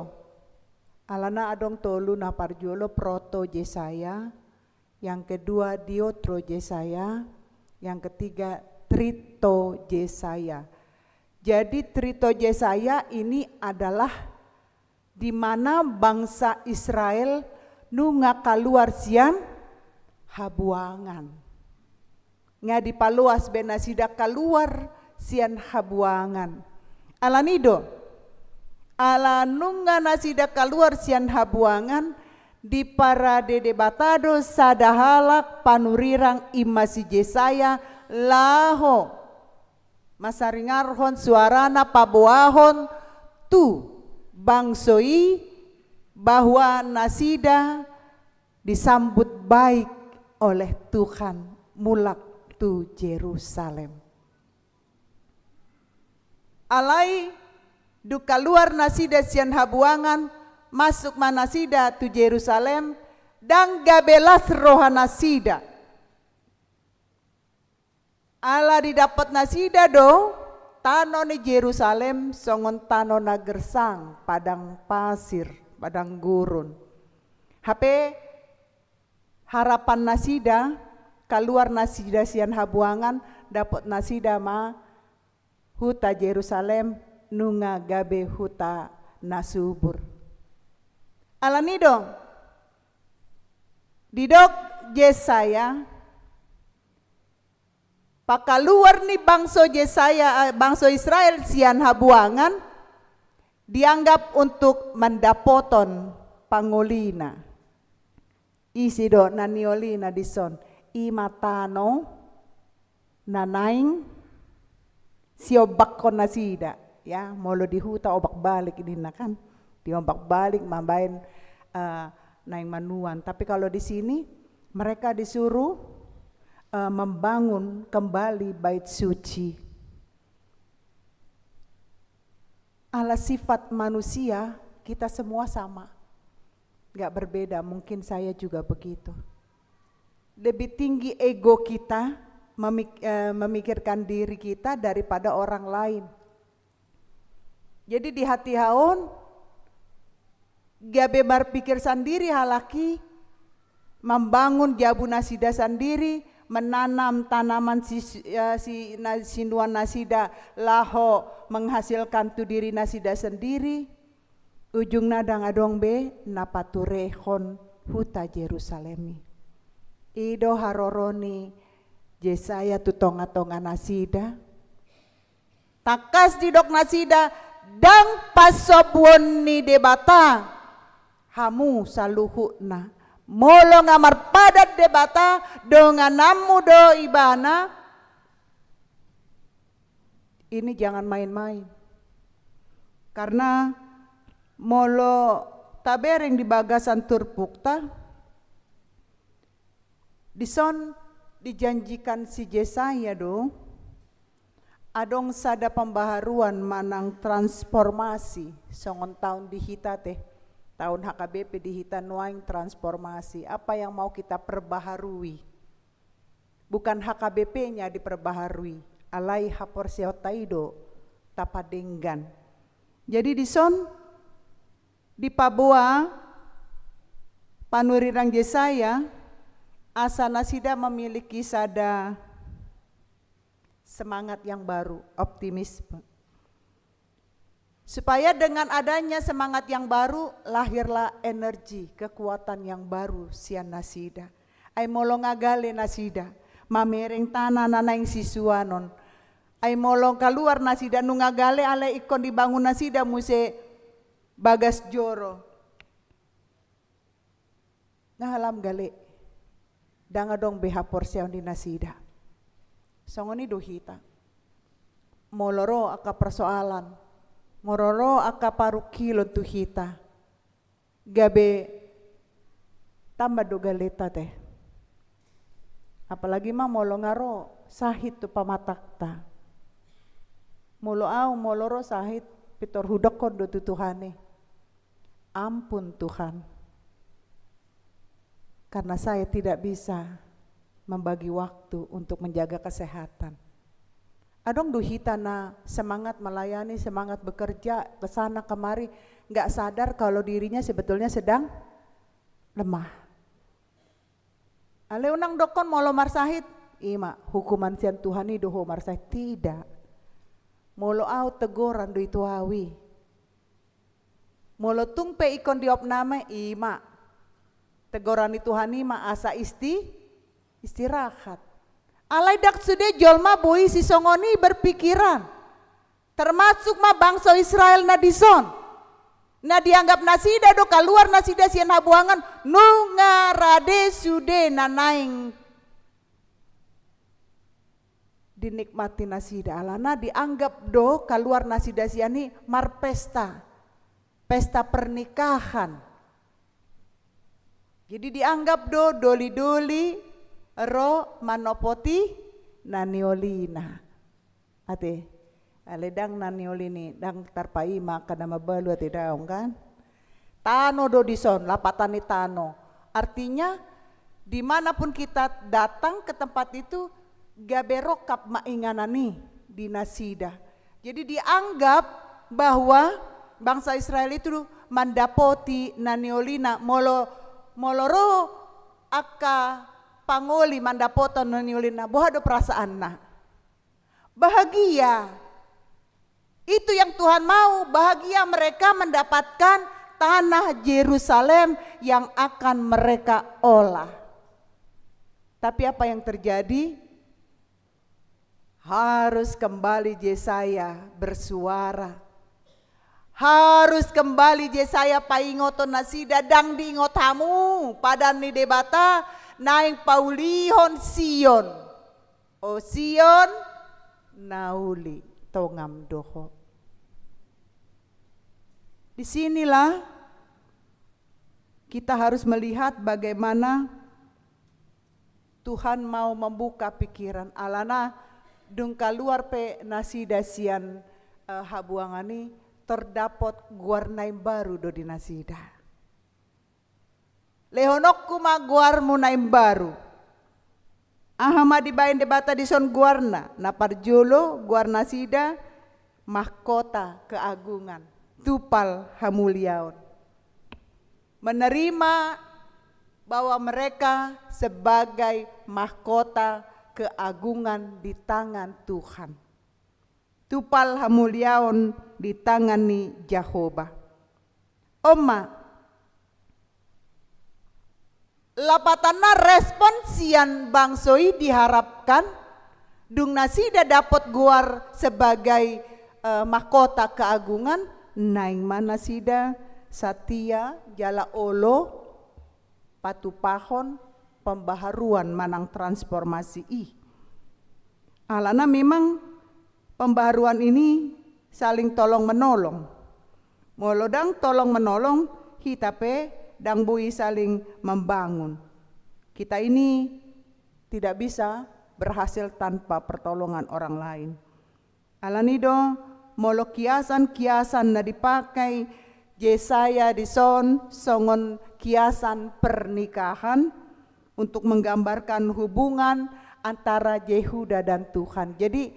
Alana adong tolu, na parjolo Proto Jesaya, yang kedua Diotro Jesaya, yang ketiga Trito Jesaya. Jadi Trito Jesaya ini adalah di mana bangsa Israel nunga kaluar sian habuangan. Nga dipaloas be nasida kaluar sian habuangan. Alani do, ala nunga nasida kaluar sian habuangan, diparade Debata do sada halak panurirang, i ma si Jesaya, laho masaringarhon suarana paboahon tu bangso i bahwa nasida disambut baik oleh Tuhan mulak tu Jerusalem. Alai dung kaluar nasida sian habuangan, masuk ma nasida tu Jerusalem, ndang gabe las roha nasida. Ala didapot nasida do tano ni Jerusalem songon tano na gersang, padang pasir, padang gurun. Hape harapan nasida, kaluar nasida sian habuangan, dapot nasida ma huta Jerusalem nunga gabe huta na subur. Alani do didok Jesaya, pakaluar ni bangso Jesaya, eh, bangso Israel sian habuangan dianggap untuk mandapoton pangolina. Ise do na niolina dison? I ma tano na naeng siombakkon nasida, ya, molo di huta ombak balik ninna kan, diombak balik mambaen, eh, naeng manuan. Tapi kalau di sini mereka disuruh, eh, membangun kembali bait suci. Ala sifat manusia, kita semua sama. Nggak berbeda, mungkin saya juga begitu. Lebih tinggi ego kita, memik-, eh, memikirkan diri kita daripada orang lain. Jadi di hatiha on, gabe marpikir sandiri halak i, mambangun jabu nasida sandiri, menanam tanaman si, eh, si, na, sinuan nasida laho menghasilkan tu diri nasida sendiri, ujungna ndang adong be na paturehon huta Jerusalem i. I do haroro ni Jesaya tu tonga-tonga nasida. Tangkas didok nasida, ndang pansombuon ni Debata hamu saluhutna. Molo nga marpadan Debata, dongananmu do ibana. Ini jangan main-main. Karena molo tabereng di bagasan turpukta, dison dijanjikan si Jesaya do, adong sada pembaharuan manang transformasi, songon taon di hita te, taon H K B P di hita nuaeng transformasi. Apa yang mau kita perbaharui? Bukan H K B P-nya diperbaharui, alai haporseaonta i do tapadenggan. Jadi dison dipaboa panurirang Jesaya, asa nasida memiliki sada semangat yang baru, optimisme. Supaya dengan adanya semangat yang baru, lahirlah energi, kekuatan yang baru sian nasida. Ai molo nga gale nasida mamereng tana na naeng sisuanon, ai molo kaluar nasida nunga gale, alai ingkon dibangun nasida muse bagas joro. Nga lam gale, ndang adong be haporseaon di nasida. Songon i do hita. Molo ro angka persoalan, molo ro angka parungkilon tu hita, gabe tamba do galeta te. Apalagi ma molo nga ro sahit tu pamatangta. Molo au, molo ro sahit, pintor hudokkon do tu Tuhan i, ampun Tuhan, karena saya tidak bisa membagi waktu untuk menjaga kesehatan. Adong do hita na semangat melayani, semangat bekerja, ke sana kemari, nggak sadar kalau dirinya sebetulnya sedang lemah. Alai unang dokkon molo marsahit, i ma hukuman sian Tuhan i do ho marsahit. Tidak. Molo au, tegoran do i tu au i. Molo tung pe ingkon diopname, i ma tegoran ni Tuhan i ma asa isti-, istirahat. Alai ndang sude jolma boi sisongon i berpikiran. Termasuk ma bangso Israel na dison. Na dianggap nasida do kaluar nasida sian habuangan, nunga rade sude na naeng dinikmati nasida. Alana dianggap do kaluar nasida sian i marpesta, pesta pernikahan. Jadi dianggap do doli-doli ro manopoti na niolina. Ate, ale ndang na nioli ni, ndang tarpaima angka na mabalu ate daong kan. Tano do dison, lapatan ni tano. Artinya, dimanapun kita datang ke tempat itu, gabe rongkap ma inganan i di nasida. Jadi dianggap bahwa bangsa Israel itu mandapoti na niolina, molo, molo ro angka pangoli mandapothon na niolina, boha do perasaanna? Bahagia. Itu yang Tuhan mau, bahagia mereka mendapatkan tanah Yerusalem yang akan mereka olah. Tapi apa yang terjadi? Harus kembali Jesaya bersuara. Harus kembali Jesaya paingothon nasida, ndang diingot hamu padan ni Debata naeng paulihon Sion. O Sion, na uli, tongam do ho. Di sinilah kita harus melihat bagaimana Tuhan mau membuka pikiran. Alana dung kaluar pe nasida sian, eh, habuangan i, tordapot goar na imbaru do di nasida. Lehononku ma goarmu na imbaru. Aha ma dibaen Debata dison goarna? Na parjolo, goar nasida mahkota keagungan, tupal hamuliaon. Menerima bahwa mereka sebagai mahkota keagungan di tangan Tuhan. Tupal hamuliaon di tangan ni Jahowa. On ma, lapatanna respon sian bangso i diharapkan, dung nasida dapot goar sebagai, eh, mahkota keagungan, naeng ma nasida satia jala olo patupahon pembaharuan manang transformasi i. Alana memang pembaharuan ini saling tolong menolong. Molo ndang tolong menolong, hita pe ndang boi saling membangun. Kita ini tidak bisa berhasil tanpa pertolongan orang lain. Alani do, molo kiasan-kiasan na dipakai Jesaya dison songon kiasan pernikahan untuk menggambarkan hubungan antara Yehuda dan Tuhan. Jadi,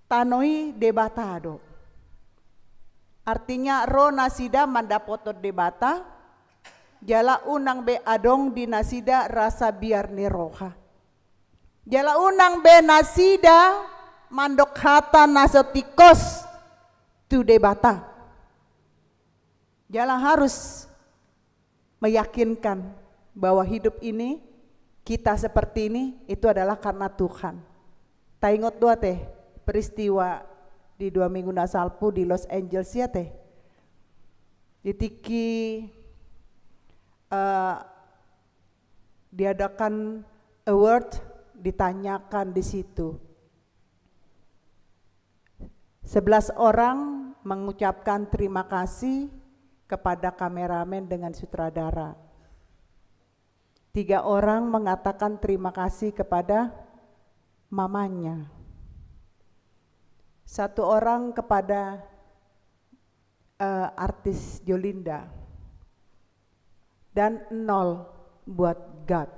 tano i Debata do. Artinya, ro nasida mandapothon Debata, jala unang be adong di nasida rasa biar ni roha. Jala unang be nasida mandok hata na so tingkos tu Debata. Jala harus meyakinkan bahwa hidup ini, kita seperti ini, itu adalah karena Tuhan. Taingot do ate peristiwa di dua minggu na salpu di Los Angeles i ate. Di tingki, eh, diadakan award, ditanyakan di situ. Sebelas orang mengucapkan terima kasih kepada kameramen dengan sutradara. Tiga orang mengatakan terima kasih kepada mamanya. Satu orang kepada, eh, artis Jolinda. Dan nol buat God.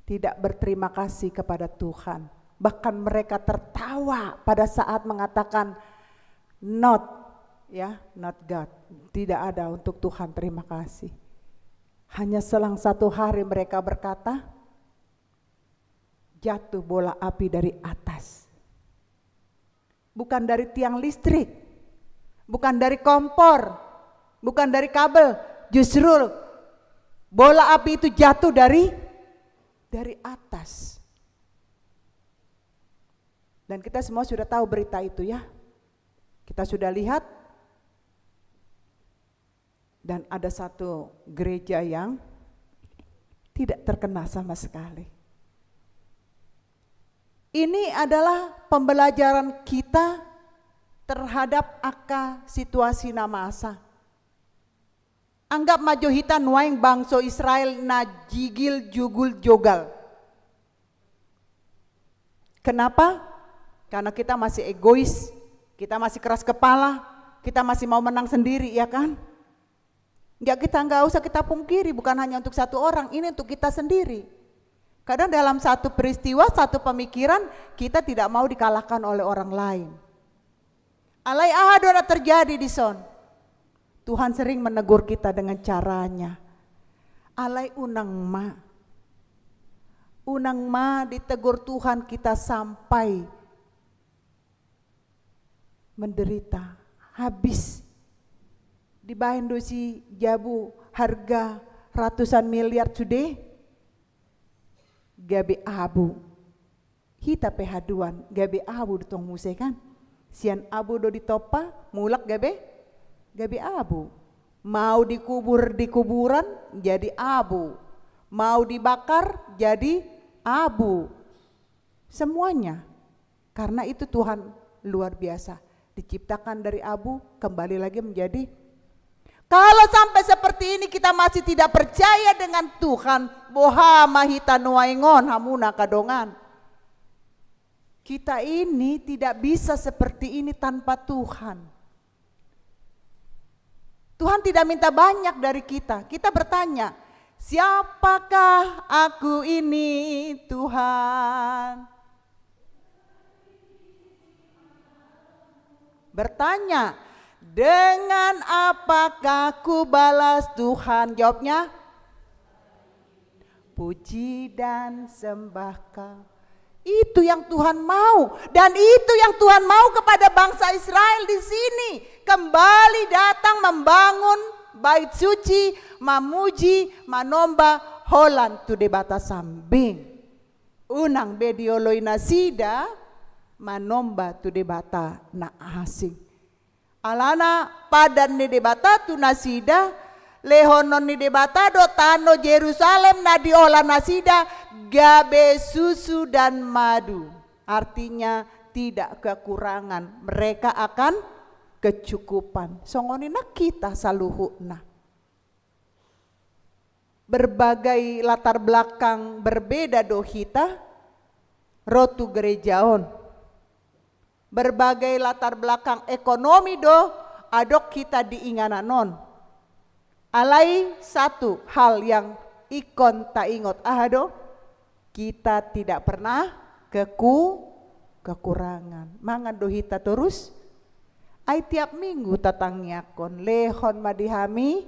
Tidak berterima kasih kepada Tuhan. Bahkan mereka tertawa pada saat mengatakan, "Not, ya, not God. Tidak ada untuk Tuhan terima kasih." Hanya selang satu hari mereka berkata, "Jatuh bola api dari atas." Bukan dari tiang listrik, bukan dari kompor, bukan dari kabel. Justru bola api itu jatuh dari, dari atas. Dan kita semua sudah tahu berita itu, ya. Kita sudah lihat. Dan ada satu gereja yang tidak terkena sama sekali. Ini adalah pembelajaran kita terhadap angka situasi na masa. Anggap ma jo hita nuaeng bangso Israel na jigil jugul jogal. Kenapa? Karena kita masih egois, kita masih keras kepala, kita masih mau menang sendiri, ya kan? Nggak, kita nggak usah kita pungkiri, bukan hanya untuk satu orang, ini untuk kita sendiri. Kadang dalam satu peristiwa, satu pemikiran, kita tidak mau dikalahkan oleh orang lain. Alai aha do na terjadi dison? Tuhan sering menegur kita dengan caranya. Alai unang ma. Unang ma ditegur Tuhan kita sampai menderita, habis. Dibaen do si jabu harga ratusan miliar sude, gabe abu. Hita pe haduan, gabe abu do tong muse kan? Sian abu do ditompa, mulak gabe, gabe abu. Mau dikubur di kuburan, jadi abu. Mau dibakar, jadi abu. Semuanya. Karena itu Tuhan luar biasa. Diciptakan dari abu, kembali lagi menjadi. Kalau sampai seperti ini kita masih tidak percaya dengan Tuhan, boha ma hita nuaeng on, hamu na angka dongan. Kita ini tidak bisa seperti ini tanpa Tuhan. Tuhan tidak minta banyak dari kita. Kita bertanya, "Siapakah aku ini, Tuhan?" Bertanya, "Dengan apakah ku balas, Tuhan?" Jawabnya, "Puji dan sembah Kau." Itu yang Tuhan mau. Dan itu yang Tuhan mau kepada bangsa Israel di sini. Kembali datang membangun bait suci, mamuji, manomba holan tu debata sambing. Unang be dioloi nasida manomba tu debata na asing. Alana padan ni Debata tu nasida, lehonon ni Debata do tano Jerusalem na diola nasida gabe susu dan madu. Artinya tidak kekurangan, mereka akan kecukupan. Songon i nang hita saluhutna. Berbagai latar belakang berbeda do hita ro tu gereja on. Berbagai latar belakang ekonomi do adong hita di inganan on. Alai satu hal yang ingkon taingot, aha do? Kita tidak pernah keku-, kekurangan. Mangan do hita torus? Ai tiap minggu tatangiangkon, lehon ma di hami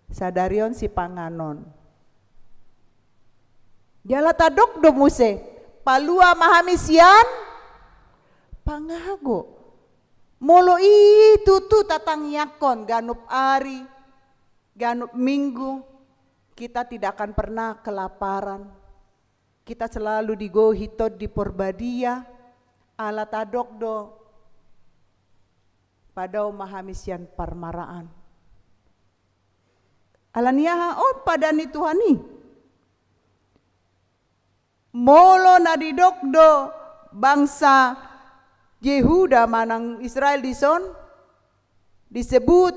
sadari on sipanganon. Jala tadok do muse, palua ma hami sian pangago. Molo i tutu tatangiangkon ganup ari, ganup minggu, kita tidak akan pernah kelaparan. Kita selalu digohi Tondi Porbadia, ala tadok do, padao ma hami sian parmaraan. Alani aha? On padan ni Tuhan i. Molo na didok do bangsa Jehuda manang Israel dison, disebut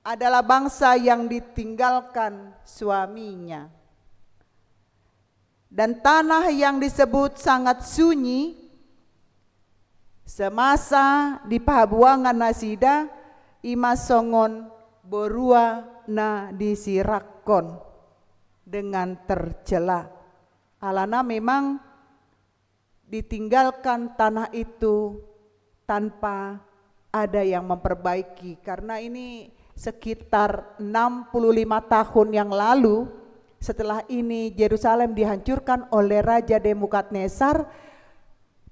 adalah bangsa yang ditinggalkan suaminya. Dan tanah yang disebut sangat sunyi, semasa di pahabuangan nasida, i ma songon borua na disirakkon dengan tercela. Alana memang ditinggalkan tanah itu tanpa ada yang memperbaiki. Karena ini sekitar enam puluh lima tahun yang lalu, setelah ini Yerusalem dihancurkan oleh Raja Nebukadnezar,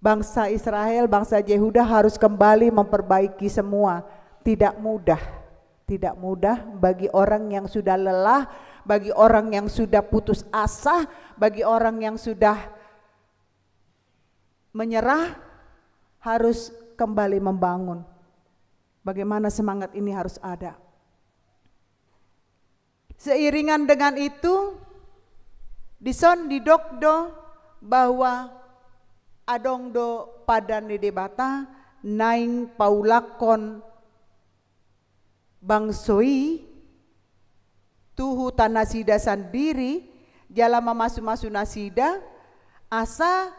bangsa Israel, bangsa Yehuda harus kembali memperbaiki semua. Tidak mudah. Tidak mudah bagi orang yang sudah lelah, bagi orang yang sudah putus asa, bagi orang yang sudah menyerah, harus kembali membangun. Bagaimana semangat ini harus ada. Seiringan dengan itu, dison didok do bahwa adong do padan ni Debata naeng paulakhon bangso i tu huta nasida sandiri, jala mamasumasu nasida, asa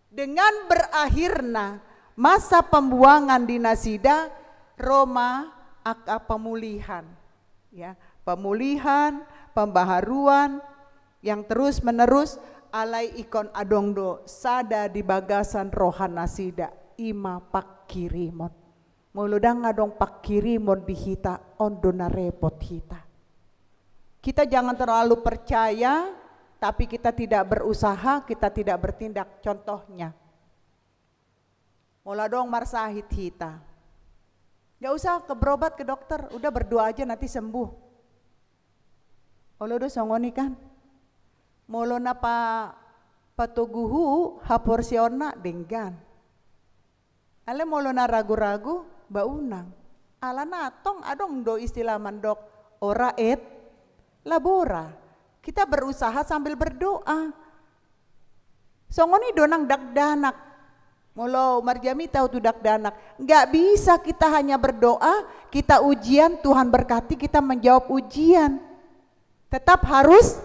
dengan berakhirna masa pembuangan di nasida, ro ma angka pemulihan. Ya, pemulihan, pembaharuan yang terus menerus, alai ingkon adong do sada di bagasan roha nasida, i ma pangkirimon. Molo ndang adong pangkirimon di hita, on do na repot hita. Kita jangan terlalu percaya, tapi kita tidak berusaha, kita tidak bertindak. Contohnya, molo adong marsahit hita, nggak usah ke berobat ke dokter, udah berdoa aja nanti sembuh. Olo do songon i kan? Molo na pa-, patogu hu, haporseaonna denggan. Alai molo na ragu-ragu, ba unang. Alana tong adong do istilah mandok, ora et labora. Kita berusaha sambil berdoa. Songon i do nang dakdanak. Molo marjamita tu dakdanak, nggak bisa kita hanya berdoa, kita ujian, Tuhan berkati, kita menjawab ujian. Tetap harus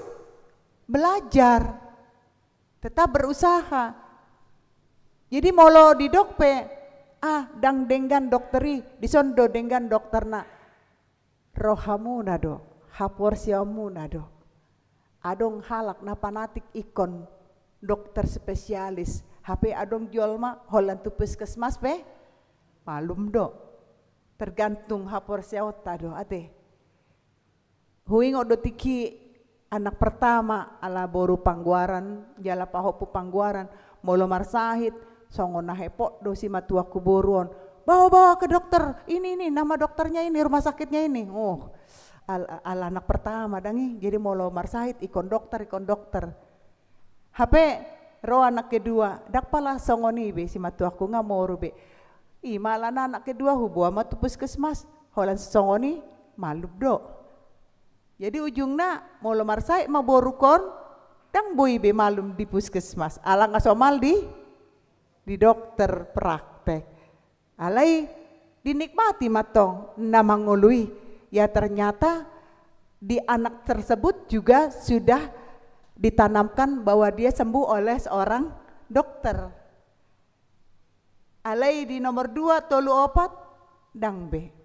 belajar. Tetap berusaha. Jadi molo didok pe, ah, ndang denggan dokter i, dison do denggan dokterna. Rohamuna do, haporseaonmuna do. Adong halak na panatik ingkon dokter spesialis, hape adong jolma holan tu puskesmas pe malum do. Tergantung haporseaonta do, ate. Huingot do tingki anak pertama, ala boru Panggoaran, jala pahompu Panggoaran, molo marsahit, songon na hepot do simatuangku boru on. Bawa, bawa ke dokter, ini, ini, nama dokternya ini, rumah sakitnya ini. Oh, al-, ala anak pertama ndang i, jadi molo marsahit, ingkon dokter, ingkon dokter. Hape, ro anak kedua, ndang pala songon i be, simatuangku nga moru be. I ma alana anak kedua, huboa ma tu puskesmas, holan songon i, malum do. Jadi ujungna, molo marsahit ma borukon, ndang boi be malum di puskesmas. Ala nga somal di, di dokter praktek. Alai dinikmati ma tong na mangolu i. Ya, ternyata di anak tersebut juga sudah ditanamkan bahwa dia sembuh oleh seorang dokter. Alai di nomor dua, tolu, opat, ndang be.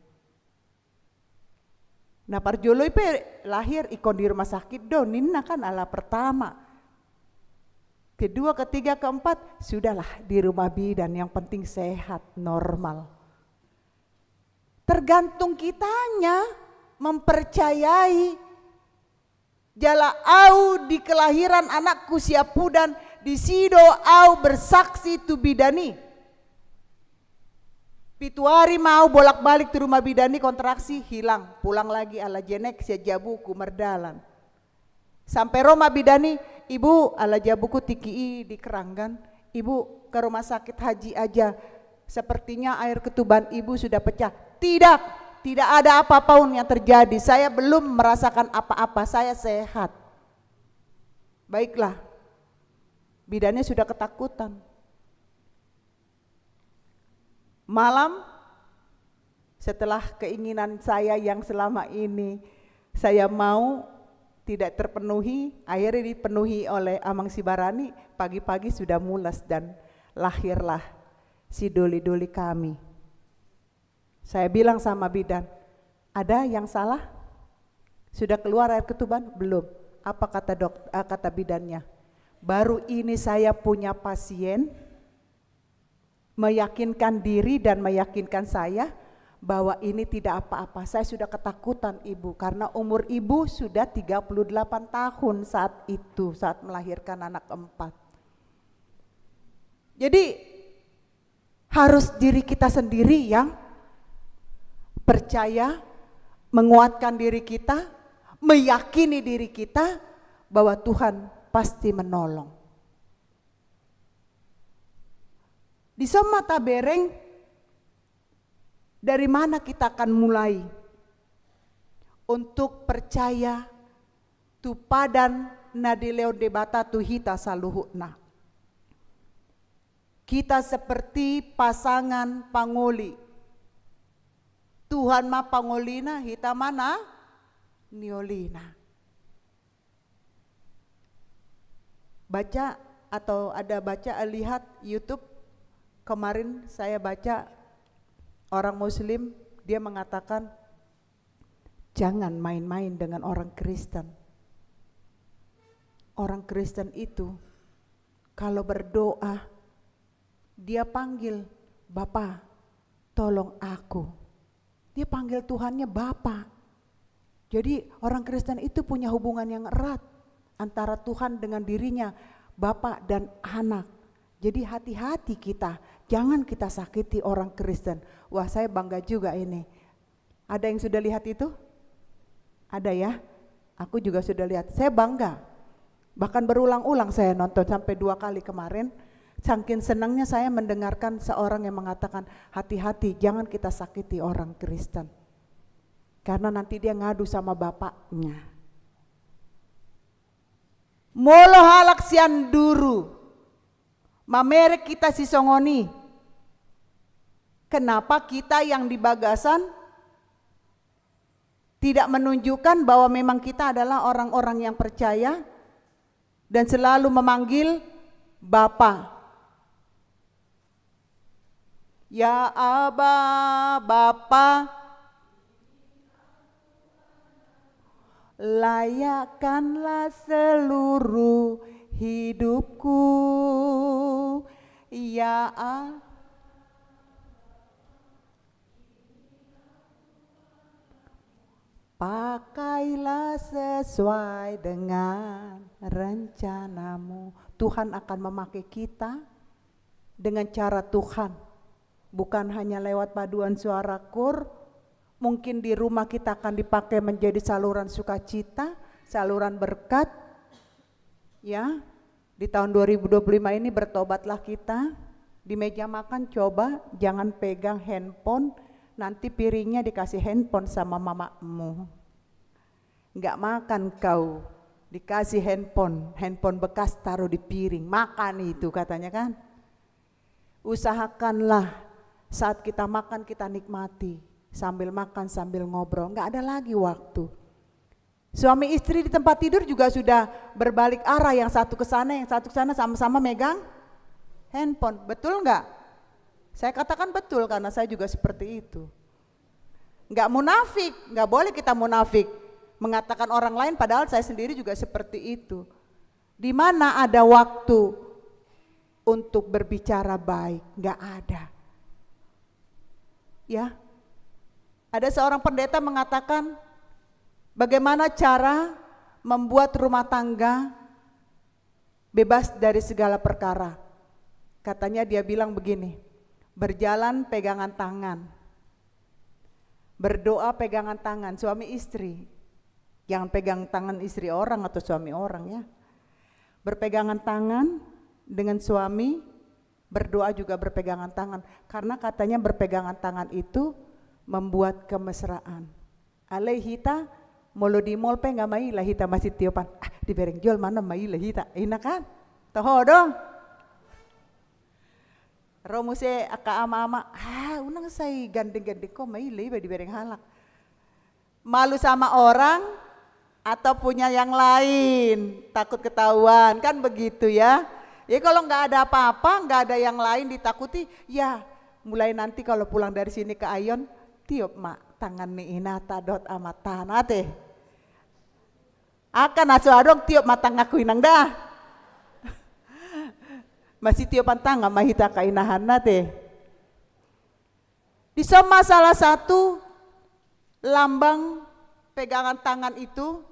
Na parjolo i pe lahir ingkon di rumah sakit do, ninna kan ala pertama. Kedua, ketiga, keempat, sudahlah di rumah bidan, yang penting sehat, normal. Tergantung kitanya mempercayai. Jala au di kelahiran anakku siampudan, disi do au bersaksi tu bidan i. Pitu ari ma au bolak-balik tu rumah bidan i, kontraksi hilang, pulang lagi ala jenek sian jabuku mardalan. Sampe ro ma bidan i, "Ibu, ala jabuku tingki i dikeranggan. Ibu ke rumah sakit haji aja. Sepertinya air ketuban ibu sudah pecah." "Tidak, tidak ada apa-apa pun yang terjadi. Saya belum merasakan apa-apa, saya sehat." Baiklah. Bidannya sudah ketakutan. Malam, setelah keinginan saya yang selama ini saya mau tidak terpenuhi, akhirnya dipenuhi oleh Amang Sibarani, pagi-pagi sudah mulas dan lahirlah si doli-doli kami. Saya bilang sama bidan, "Ada yang salah? Sudah keluar air ketuban?" "Belum." Apa kata dok-, eh, kata bidannya? "Baru ini saya punya pasien, meyakinkan diri dan meyakinkan saya bahwa ini tidak apa-apa. Saya sudah ketakutan, Ibu, karena umur Ibu sudah tiga puluh delapan tahun saat itu, saat melahirkan anak empat." Jadi, harus diri kita sendiri yang percaya, menguatkan diri kita, meyakini diri kita bahwa Tuhan pasti menolong. Dison ma tabereng, dari mana kita akan mulai untuk percaya tu padan na dilehon Debata tu hita saluhutna. Kita seperti pasangan pangoli. Tuhan ma pangolina, hita ma na niolina. Baca atau ada baca, lihat YouTube, kemarin saya baca orang Muslim, dia mengatakan, "Jangan main-main dengan orang Kristen." Orang Kristen itu kalau berdoa, dia panggil, "Bapa, tolong aku." Dia panggil Tuhannya Bapa. Jadi orang Kristen itu punya hubungan yang erat antara Tuhan dengan dirinya, Bapa dan Anak. Jadi hati-hati kita, jangan kita sakiti orang Kristen. Wah, saya bangga juga ini. Ada yang sudah lihat itu? Ada ya? Aku juga sudah lihat. Saya bangga. Bahkan berulang-ulang saya nonton sampai dua kali kemarin. Saking senangnya saya mendengarkan seorang yang mengatakan, "Hati-hati, jangan kita sakiti orang Kristen. Karena nanti dia ngadu sama bapaknya." Molo halak sian duru mamereng hita sisongon i, kenapa kita yang di bagasan tidak menunjukkan bahwa memang kita adalah orang-orang yang percaya dan selalu memanggil Bapa? Ya Aba, Bapa, layakkanlah seluruh hidupku. Ya A-, pakailah sesuai dengan rencanamu. Tuhan akan memakai kita dengan cara Tuhan. Bukan hanya lewat paduan suara kur, mungkin di rumah kita akan dipakai menjadi saluran sukacita, saluran berkat. Ya, di tahun dua ribu dua puluh lima ini bertobatlah kita. Di meja makan coba jangan pegang handphone, nanti piringnya dikasih handphone sama mamamu. Nggak makan kau, dikasih handphone, handphone bekas taruh di piring, makan itu katanya kan. Usahakanlah saat kita makan, kita nikmati. Sambil makan, sambil ngobrol. Nggak ada lagi waktu. Suami istri di tempat tidur juga sudah berbalik arah. Yang satu ke sana, yang satu ke sana, sama-sama megang handphone. Betul nggak? Saya katakan betul karena saya juga seperti itu. Nggak munafik, nggak boleh kita munafik. Mengatakan orang lain padahal saya sendiri juga seperti itu. Di mana ada waktu untuk berbicara baik? Nggak ada. Ya. Ada seorang pendeta mengatakan, bagaimana cara membuat rumah tangga bebas dari segala perkara? Katanya dia bilang begini, berjalan pegangan tangan. Berdoa pegangan tangan, suami istri. Jangan pegang tangan istri orang atau suami orang ya. Berpegangan tangan dengan suami, berdoa juga berpegangan tangan. Karena katanya berpegangan tangan itu membuat kemesraan. Alai hita, molo di mall pe nunga maila hita masitiopan. Ah, dibereng jolma nunga maila hita. Ina kan? Toho do? Ro muse angka ama-ama, ah, unang sai gandeng-gandeng ho, maila iba dibereng halak. Malu sama orang atau punya yang lain, takut ketahuan, kan begitu ya. Jadi kalau nggak ada apa-apa, nggak ada yang lain ditakuti, ya mulai nanti kalau pulang dari sini ke Ayon, tiop ma tangan ni inanta dohot amanta, ate. Angka na so adong, tiop ma tanganku inang da. Masitiopan tangan ma hita angka inahan, ate. Dison ma salah satu lambang pegangan tangan itu,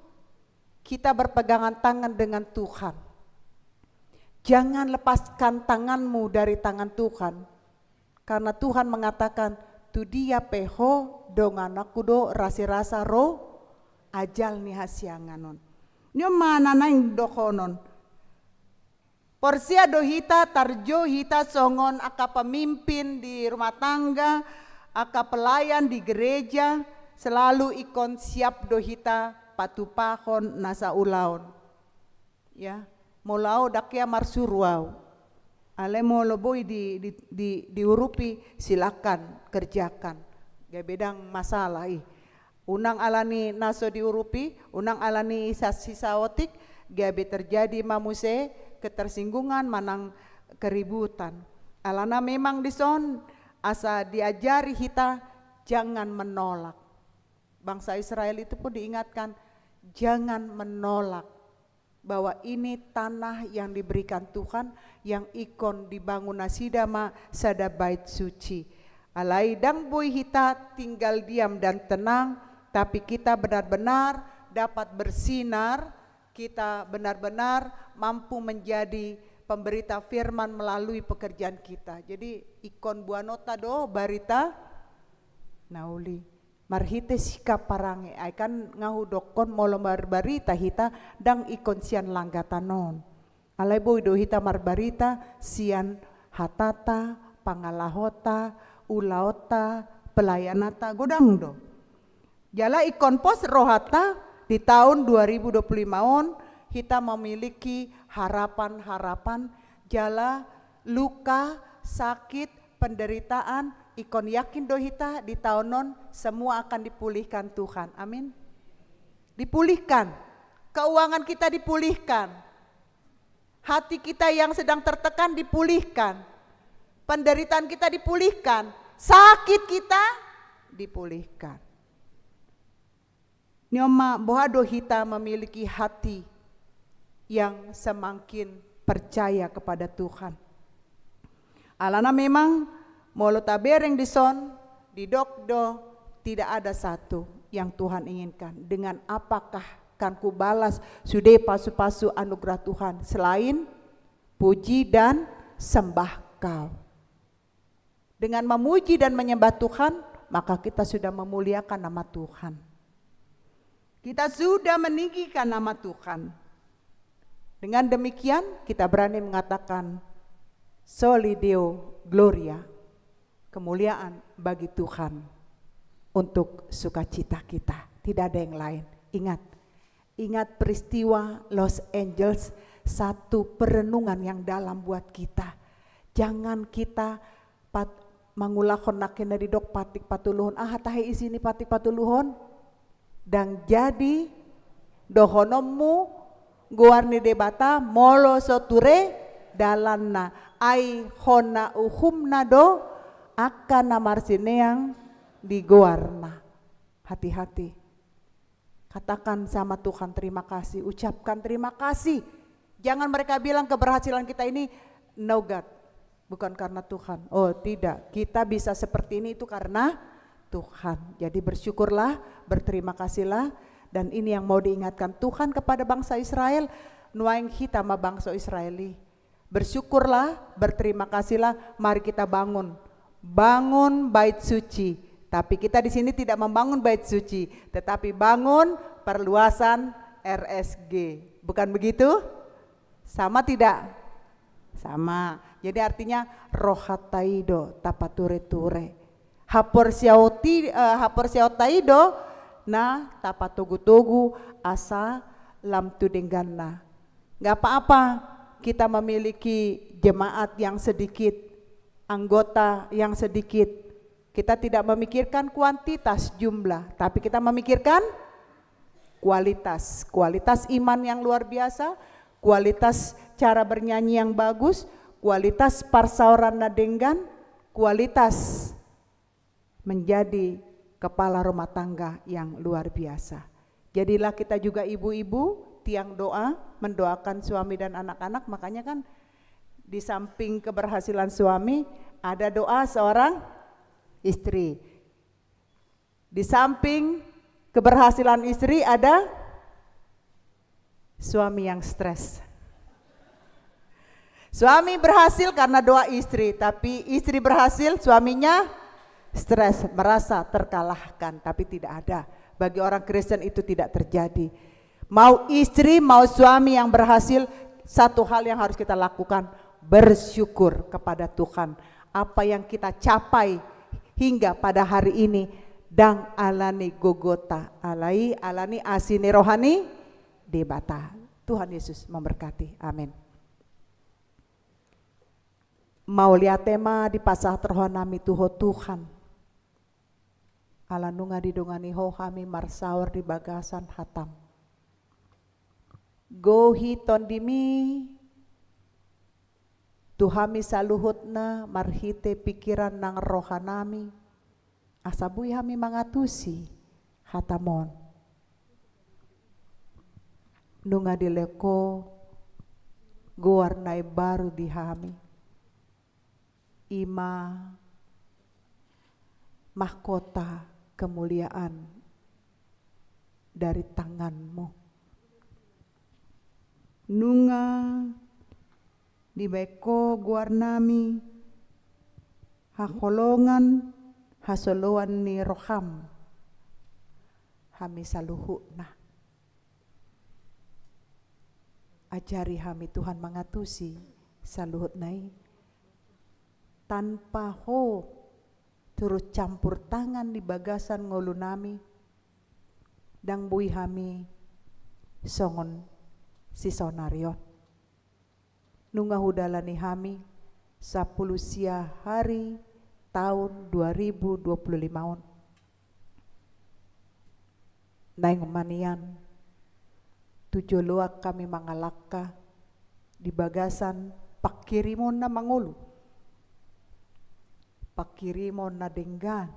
kita berpegangan tangan dengan Tuhan. Jangan lepaskan tanganmu dari tangan Tuhan. Karena Tuhan mengatakan, tu dia pe ho dongananku do rasirasa ro ajal ni hasiangan on. Ni on ma na naeng dohonon. Porsea do hita, tarjou hita songon angka pemimpin di rumah tangga, angka pelayan di gereja, selalu ingkon siap do hita patupahon nasa ulaon. Ya, molo au ndang hea marsuru au. Alai molo boi di, di, di, diurupi, silakan kerjakan. Gabe ndang masalah i. Unang alani na so diurupi, unang alani sisa-sisa otik, gabe terjadi ma muse ketersinggungan manang keributan. Alana memang dison asa diajari hita jangan menolak. Bangsa Israel itu pun diingatkan, jangan menolak bahwa ini tanah yang diberikan Tuhan, yang ingkon dibangun nasida ma sada bait suci. Alai ndang boi hita tinggal diam dan tenang, tapi kita benar-benar dapat bersinar, kita benar-benar mampu menjadi pemberita firman melalui pekerjaan kita. Jadi ingkon boanonta do barita na uli. Marhite sikap parange, ai kan nga hudokkon molo marbarita hita ndang ingkon sian langgatan on. Alai boi do hita marbarita sian hatata, pangalahota, ulaonta, pelayananta, godang do. Jala ingkon pos rohanta di tahun dua ribu dua puluh lima on hita memiliki harapan-harapan, jala luka, sakit, penderitaan, ingkon yakin do hita di tahun on semua akan dipulihkan Tuhan. Amin. Dipulihkan. Keuangan kita dipulihkan. Hati kita yang sedang tertekan dipulihkan. Penderitaan kita dipulihkan. Sakit kita dipulihkan. Ni on ma boha do hita memiliki hati yang semakin percaya kepada Tuhan. Alana memang molo tabereng dison didok do tidak ada satu yang Tuhan inginkan. Dengan apakah kan kubalas sude pasu-pasu anugerah Tuhan selain puji dan sembah Kau. Dengan memuji dan menyembah Tuhan, maka kita sudah memuliakan nama Tuhan. Kita sudah meninggikan nama Tuhan. Dengan demikian, kita berani mengatakan, "Soli Deo Gloria," kemuliaan bagi Tuhan, untuk sukacita kita. Tidak ada yang lain. Ingat, ingat peristiwa Los Angeles, satu perenungan yang dalam buat kita. Jangan kita pat-, mangulahon nangkin na didok patik patuluhon. Aha tahe isi ni patik patuluhon? Ndang jadi dohononmu goar ni Debata molo so ture dalanna. Ai hona uhumna do angka na marsineang di goarna. Hati-hati. Katakan sama Tuhan terima kasih, ucapkan terima kasih. Jangan mereka bilang keberhasilan kita ini no God, bukan karena Tuhan. Oh tidak, kita bisa seperti ini itu karena Tuhan. Jadi bersyukurlah, berterima kasihlah. Dan ini yang mau diingatkan Tuhan kepada bangsa Israel. Nuaeng hita ma bangso Israel i. Bersyukurlah, berterima kasihlah, mari kita bangun. Bangun bait suci. Tapi kita di sini tidak membangun bait suci, tetapi bangun perluasan R S G. Bukan begitu? Sama tidak? Sama. Jadi artinya rohanta i do tapature-ture. Haporseaonta i, eh, haporseaonta i do na tapatogu-togu asa lam tu dengganna. Nggak apa-apa kita memiliki jemaat yang sedikit, anggota yang sedikit. Kita tidak memikirkan kuantitas jumlah, tapi kita memikirkan kualitas. Kualitas iman yang luar biasa, kualitas cara bernyanyi yang bagus, kualitas parsaoran na denggan, kualitas menjadi kepala rumah tangga yang luar biasa. Jadilah kita juga ibu-ibu, tiang doa, mendoakan suami dan anak-anak. Makanya kan di samping keberhasilan suami, ada doa seorang istri. Di samping keberhasilan istri, ada suami yang stres. Suami berhasil karena doa istri, tapi istri berhasil, suaminya stres, merasa terkalahkan, tapi tidak ada. Bagi orang Kristen itu tidak terjadi. Mau istri, mau suami yang berhasil, satu hal yang harus kita lakukan, bersyukur kepada Tuhan. Apa yang kita capai hingga pada hari ini, ndang alani gogota, alai alani asi ni roha ni Debata. Tuhan Yesus memberkati. Amin. Mauliate ma dipasahat rohanami tu Ho Tuhan, ala nunga didongani Ho hami marsaor di bagasan hataM. Gohi TondiMi tu hami saluhutna marhite pikiran nang rohanami, asa boi hami mangatusi hataM on. Nunga dilehon Ho goar na imbaru di hami, i ma mahkota kemuliaan dari tanganMu. Nunga dibahen Ho goarnami, haholongan, hasoloan ni rohaM, hami saluhutna. Ajari hami Tuhan mangatusi saluhutna i. Tanpa Ho turut campur tangan di bagasan ngolunami, ndang boi hami songon sisaonari on. Nunga hudalani hami sampulu sia hari taon dua ribu dua pulu lima on. Naeng ma nian tu joloan hami mangalangka di bagasan pangkirimon na mangolu, pangkirimon na denggan,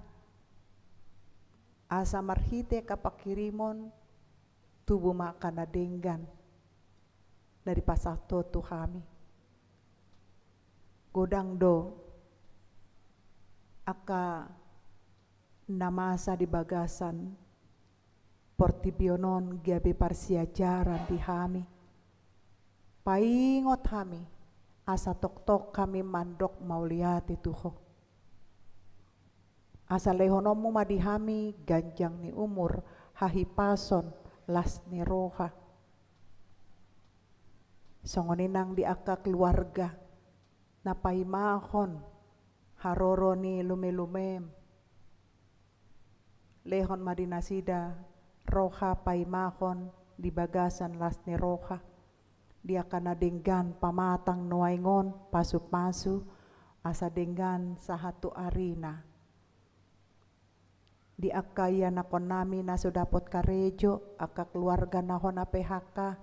asa marhite angka pangkirimon tubu ma angka na denggan na dipasahat Ho tu hami. Godang do angka na masa di bagasan portibi on gabe parsiajaran di hami. Paingot hami, asa tongtong hami mandok mauliate tu Ho. Asa lehononMu ma di hami ganjang ni umur, hahipason, las ni roha. Songon i nang di angka keluarga na paimahon haroro ni lumelumeM. Lehon ma di nasida roha paimahon di bagasan las ni roha. Di angka na denggan pamatang nuaeng on pasupasu, asa denggan sahat tu arina. Di angka ianakhonnami na so dapot karejo, angka keluarga na hona P H K,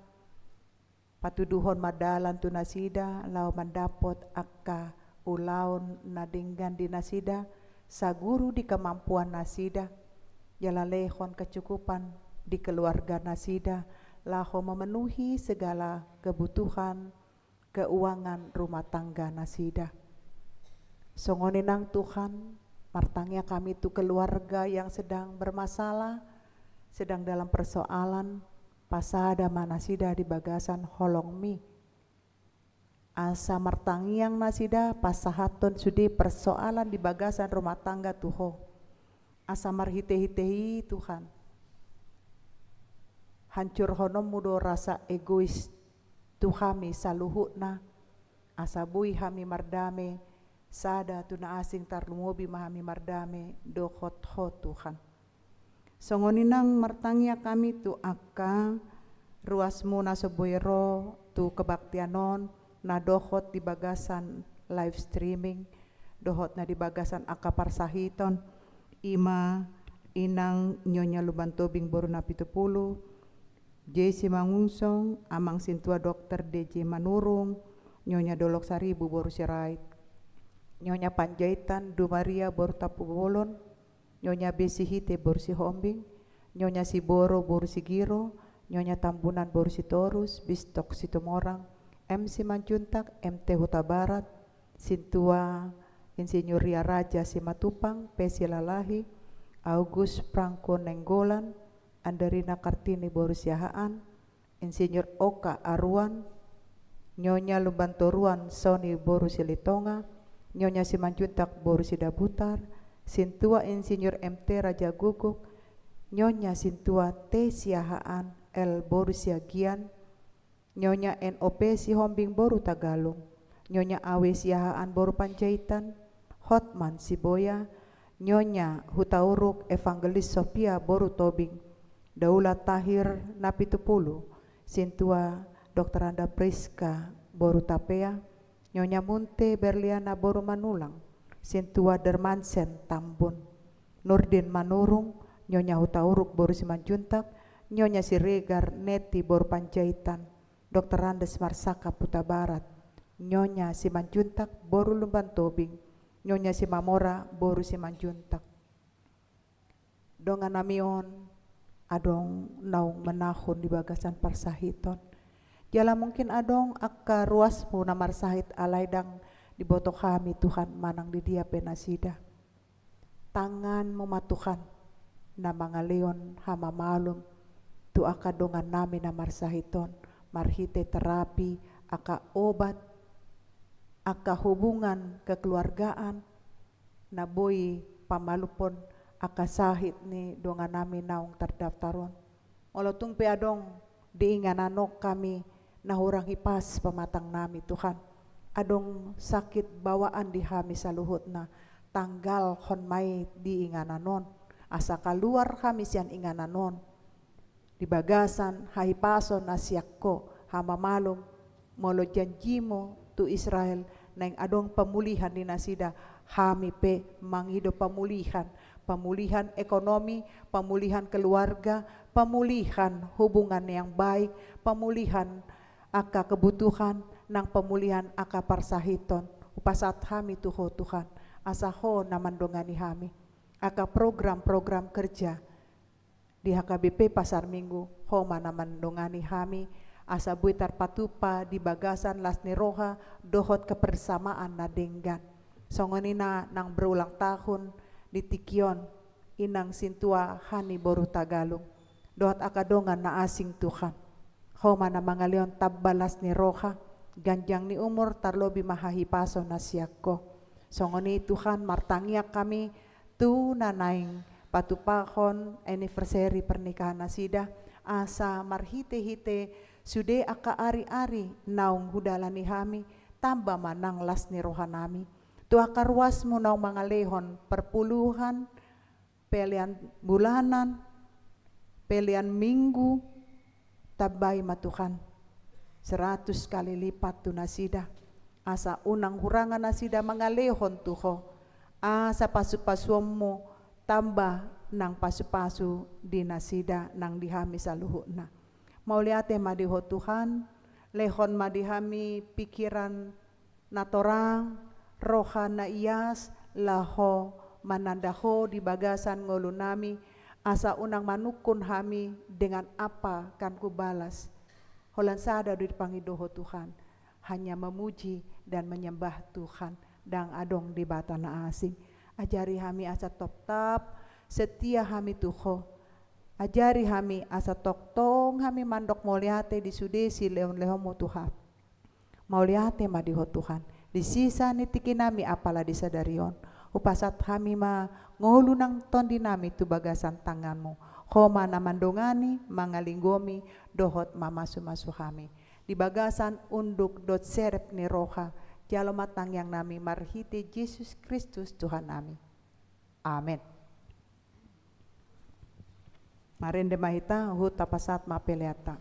patuduhon ma dalan tu nasida laho mandapot angka ulaon na denggan di nasida, saguru di kemampuan nasida, jala lehon kecukupan di keluarga nasida, laho memenuhi segala kebutuhan keuangan rumah tangga nasida. Songon i nang Tuhan, martangiang hami tu keluarga yang sedang bermasalah, sedang dalam persoalan, pasada ma nasida di bagasan holongMi. Asa martangiang nasida pasahathon sude persoalan di bagasan rumah tangga tu Ho. Asa marhitehite i Tuhan, hancurhononMu do rasa egois tu hami saluhutna, asa boi hami mardame, sada tu na asing tarlumobi ma hami mardame dohot Ho Tuhan. Songon i nang martangiang hami tu angka ruasMu na so boi ro tu kebaktian on, na dohot di bagasan live streaming, dohot na di bagasan angka parsahiton, i ma inang Nyonya Lumban Tobing boru Napitupulu, J C Mangunsong, amang sintua dokter D J Manurung, Nyonya Dolok Saribu boru Sirait, Nyonya Panjaitan Dumaria boru Tampubolon, Nyonya Besihite boru Sihombing, Nyonya Siboro boru Sigiro, Nyonya Tambunan boru Sitorus, Bistok Situmorang, M Simanjuntak, M T Hutabarat, sintua Insinyur Ria Raja Simatupang, P Silalahi, Agus Prangko Nainggolan, Anderina Kartini boru Siahaan, Insinyur Oka Aruan, Nyonya Lumban Toruan Soni boru Silitonga, Nyonya Simanjuntak boru Sidabutar, sintua Insinyur M T Rajagukguk, Nyonya sintua T Siahaan L boru Siagian, Nyonya N O P Sihombing boru Tagalung, Nyonya Awe Siahaan boru Panjaitan, Hotman Siboya, Nyonya Hutauruk Evangelis Sofia boru Tobing, Daula Tahir Napitupulu, sintua Doktoranda Priska boru Tapea, Nyonya Munte Berliana boru Manulang, Sintua Dermansen Tambun, Nurdin Manurung, Nyonya Hutauruk boru Simanjuntak, Nyonya Siregar Neti boru Panjaitan, Dokter Andes Marsaka Hutabarat, Nyonya Simanjuntak boru Lumban Tobing, Nyonya Simamora boru Simanjuntak. Dongan nami on adong naung manahun di bagasan parsahiton. Jala mungkin adong angka ruasmu na marsahit alai ndang diboto hami Tuhan manang di dia pe nasida. Tanganmu ma Tuhan na mangalehon hamamalum tu angka dongan nami na marsahit on marhite terapi, angka obat, angka hubungan kekeluargaan, na boi pamalumhon angka sahit ni dongan nami naung tardaftar on. Molo tung pe adong di inganan on hami na hurang hipas pamatang nami Tuhan, adong sakit bawaan di hami saluhutna, tanggalhon ma i di inganan on, asa kaluar hami sian inganan on. Di bagasan hahipason na sian Ho, hamamalum, molo janjimu tu Israel naeng adong pamulihan di nasida, hami pe mangido pamulihan, pamulihan ekonomi, pamulihan keluarga, pamulihan hubungan yang baik, pamulihan angka kebutuhan, nang pamulihan angka parsahiton. Hupasahat hami tu Ho Tuhan, asa Ho na mandongani hami. Angka program-program kerja di H K B P Pasar Minggu, Ho ma na mandongani hami, asa boi tarpatupa di bagasan las ni roha dohot kebersamaan na denggan. Songon i na nang berulang tahun di tingki on, Inang Sintua Hani boru Tagalung, dohot angka dongan na asing Tuhan. Ho ma na mangalehon tamba las ni roha, ganjang ni umur, tarlobi ma hahipason na sian Ho. Songon i Tuhan, martangiang hami tu na naeng patupahon anniversary pernikahan nasida, asa marhite-hite sude angka ari-ari naung hudalani hami, tamba ma nang las ni roha nami. Tu angka ruasmu naung mangalehon perpuluhan, pelean bulanan, pelean minggu, tambai ma Tuhan seratus kali lipat tu nasida, asa unang hurangan nasida mangalehon tu Ho, asa pasu-pasuonmu tamba nang pasu-pasu di nasida nang di hami saluhutna. Mauliate ma di Ho Tuhan, lehon ma di hami pikiran na torang, roha na ias, laho mananda Ho di bagasan ngolu nami, asa unang manungkun hami dengan apa akan kubalas. Holan sada do dipangido Ho Tuhan, hanya memuji dan menyembah Tuhan, ndang adong debata na asing. Ajari hami asa toptap setia hami tu Ho. Ajari hami asa tongtong hami mandok mauliate di sude silehon-lehonmu tu hami. Mauliate ma di Ho Tuhan, di sisa ni tingki nami apala di sadari on. Hupasahat hami ma ngolu nang tondi nami tu bagasan tanganmu. Ho ma na mandongani, mangalinggomi, dohot mamasu-masu hami. Di bagasan unduk dohot serep ni roha, jalo ma tangiang nami marhite Jesus Kristus Tuhan nami. Amen. Marende ma hita, huhut tapasahat ma peleanta.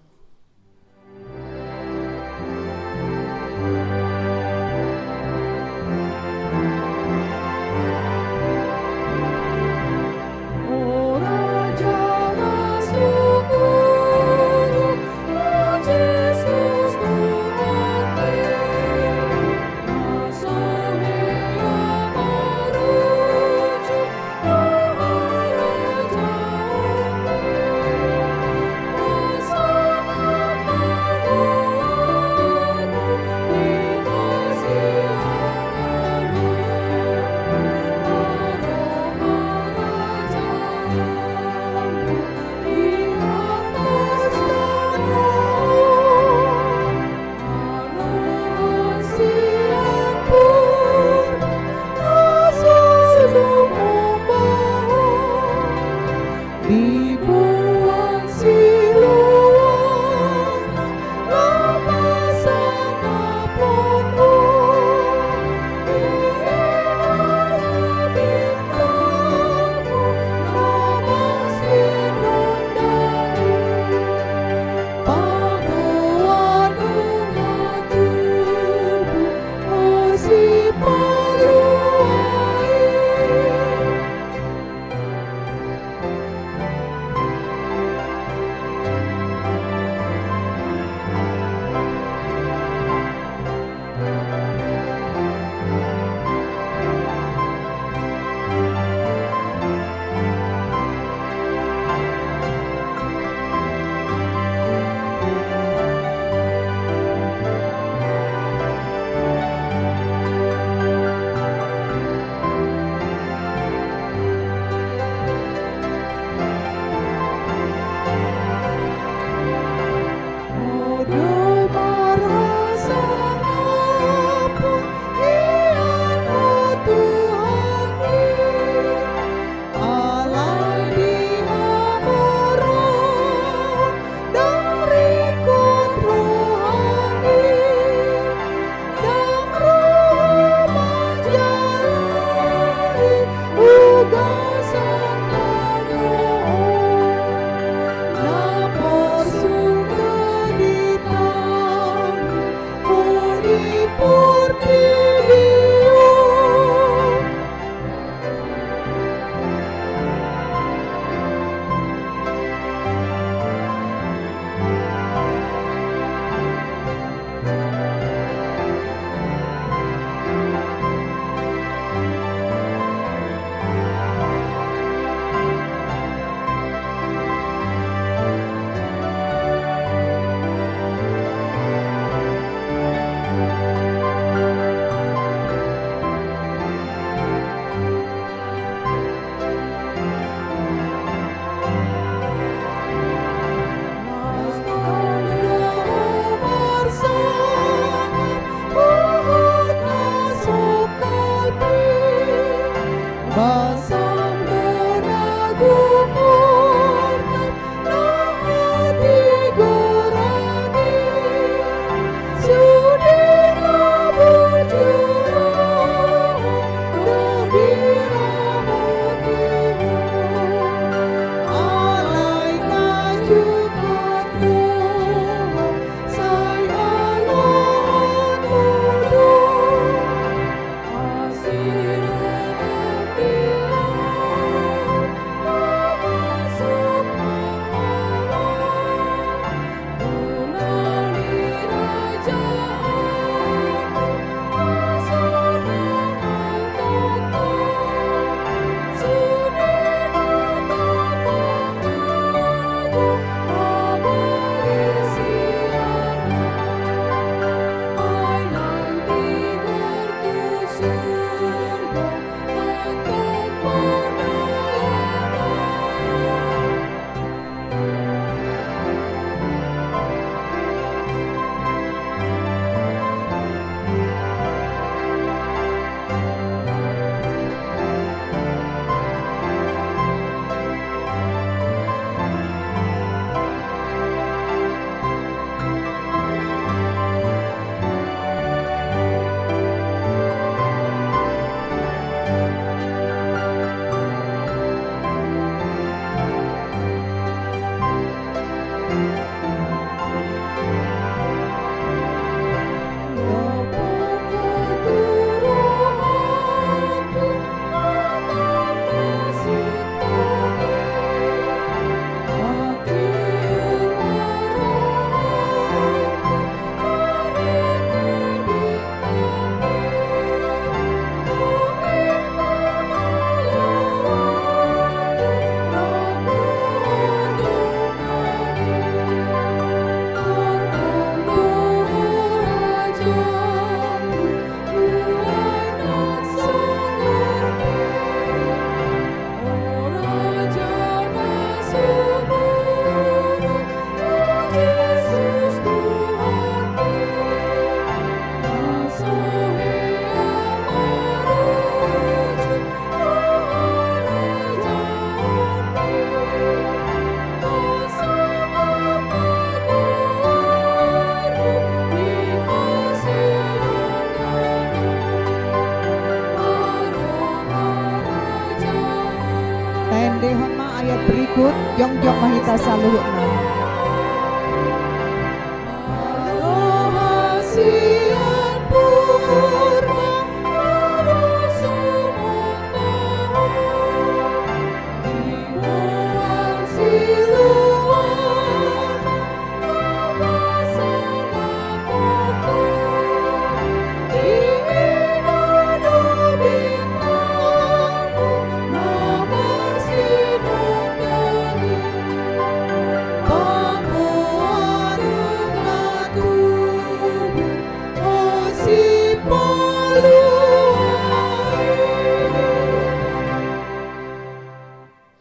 Lehon ma ayat berikut, jongjong ma hita saluhutna.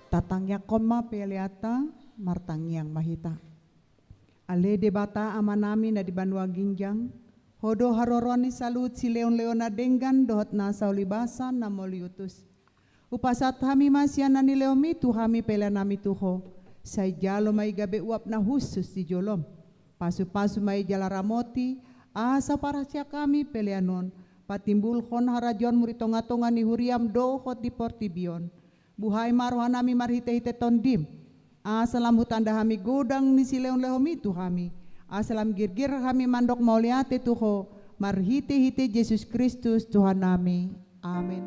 Tatangiangkon ma peleanta, martangiang ma hita. Ale Debata Amanami na di banua ginjang, Ho do haroroan ni saluhut silehonlehon na denggan dohot nasa ulibasa na mauliutus. Hupasahat hami ma sian na nilehonMi tu hami peleanami tu Ho, sai jalo ma i gabe uap na hushus di joloM. Pasupasu ma i jala ramoti, asa parhaseang hami pelean on, patimbulhon harajaonMu di tongatonga ni huriaM dohot di portibi on. Buhai ma rohanami marhitehite TondiM, asa lam hutanda hami godang ni silehonlehonMi tu hami, asa lam girgir hami mandok mauliate tu Ho, marhitehite Jesus Kristus Tuhannami. Amen.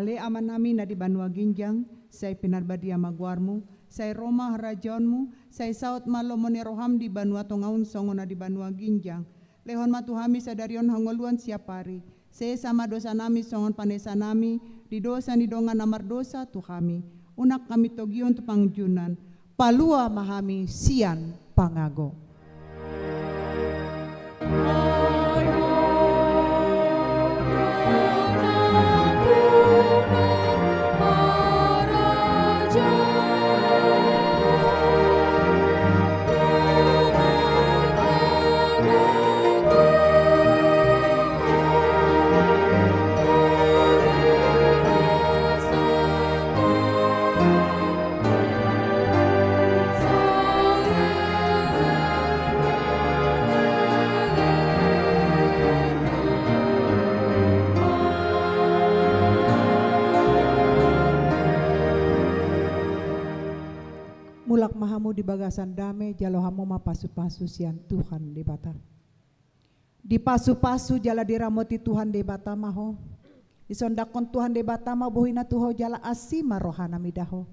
Ale Amanami na di banua ginjang, sai pinarbadia ma goarMu, sai ro ma harajaonMu, sai saut ma lomo ni rohaM di banua tonga on songon na di banua ginjang. Lehon ma tu hami sadari on hangoluan siapari. Sesa ma dosanami songon panesanami di dosa ni dongan na mardosa tu hami. Unang hami togihon tu pangunjunan. Palua ma hami sian pangago. Mulak ma hamu di bagasan dame, jalo hamu ma pasupasu sian Tuhan Debata. Dipasupasu jala diramoti Tuhan Debata ma ho. Disondangkon Tuhan Debata ma bohiNa tu ho jala asi ma rohaNa mida ho.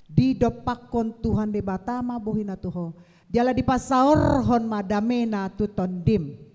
Didompakkon Tuhan Debata ma bohiNa tu ho jala dipasaorhon ma dameNa tu tondim.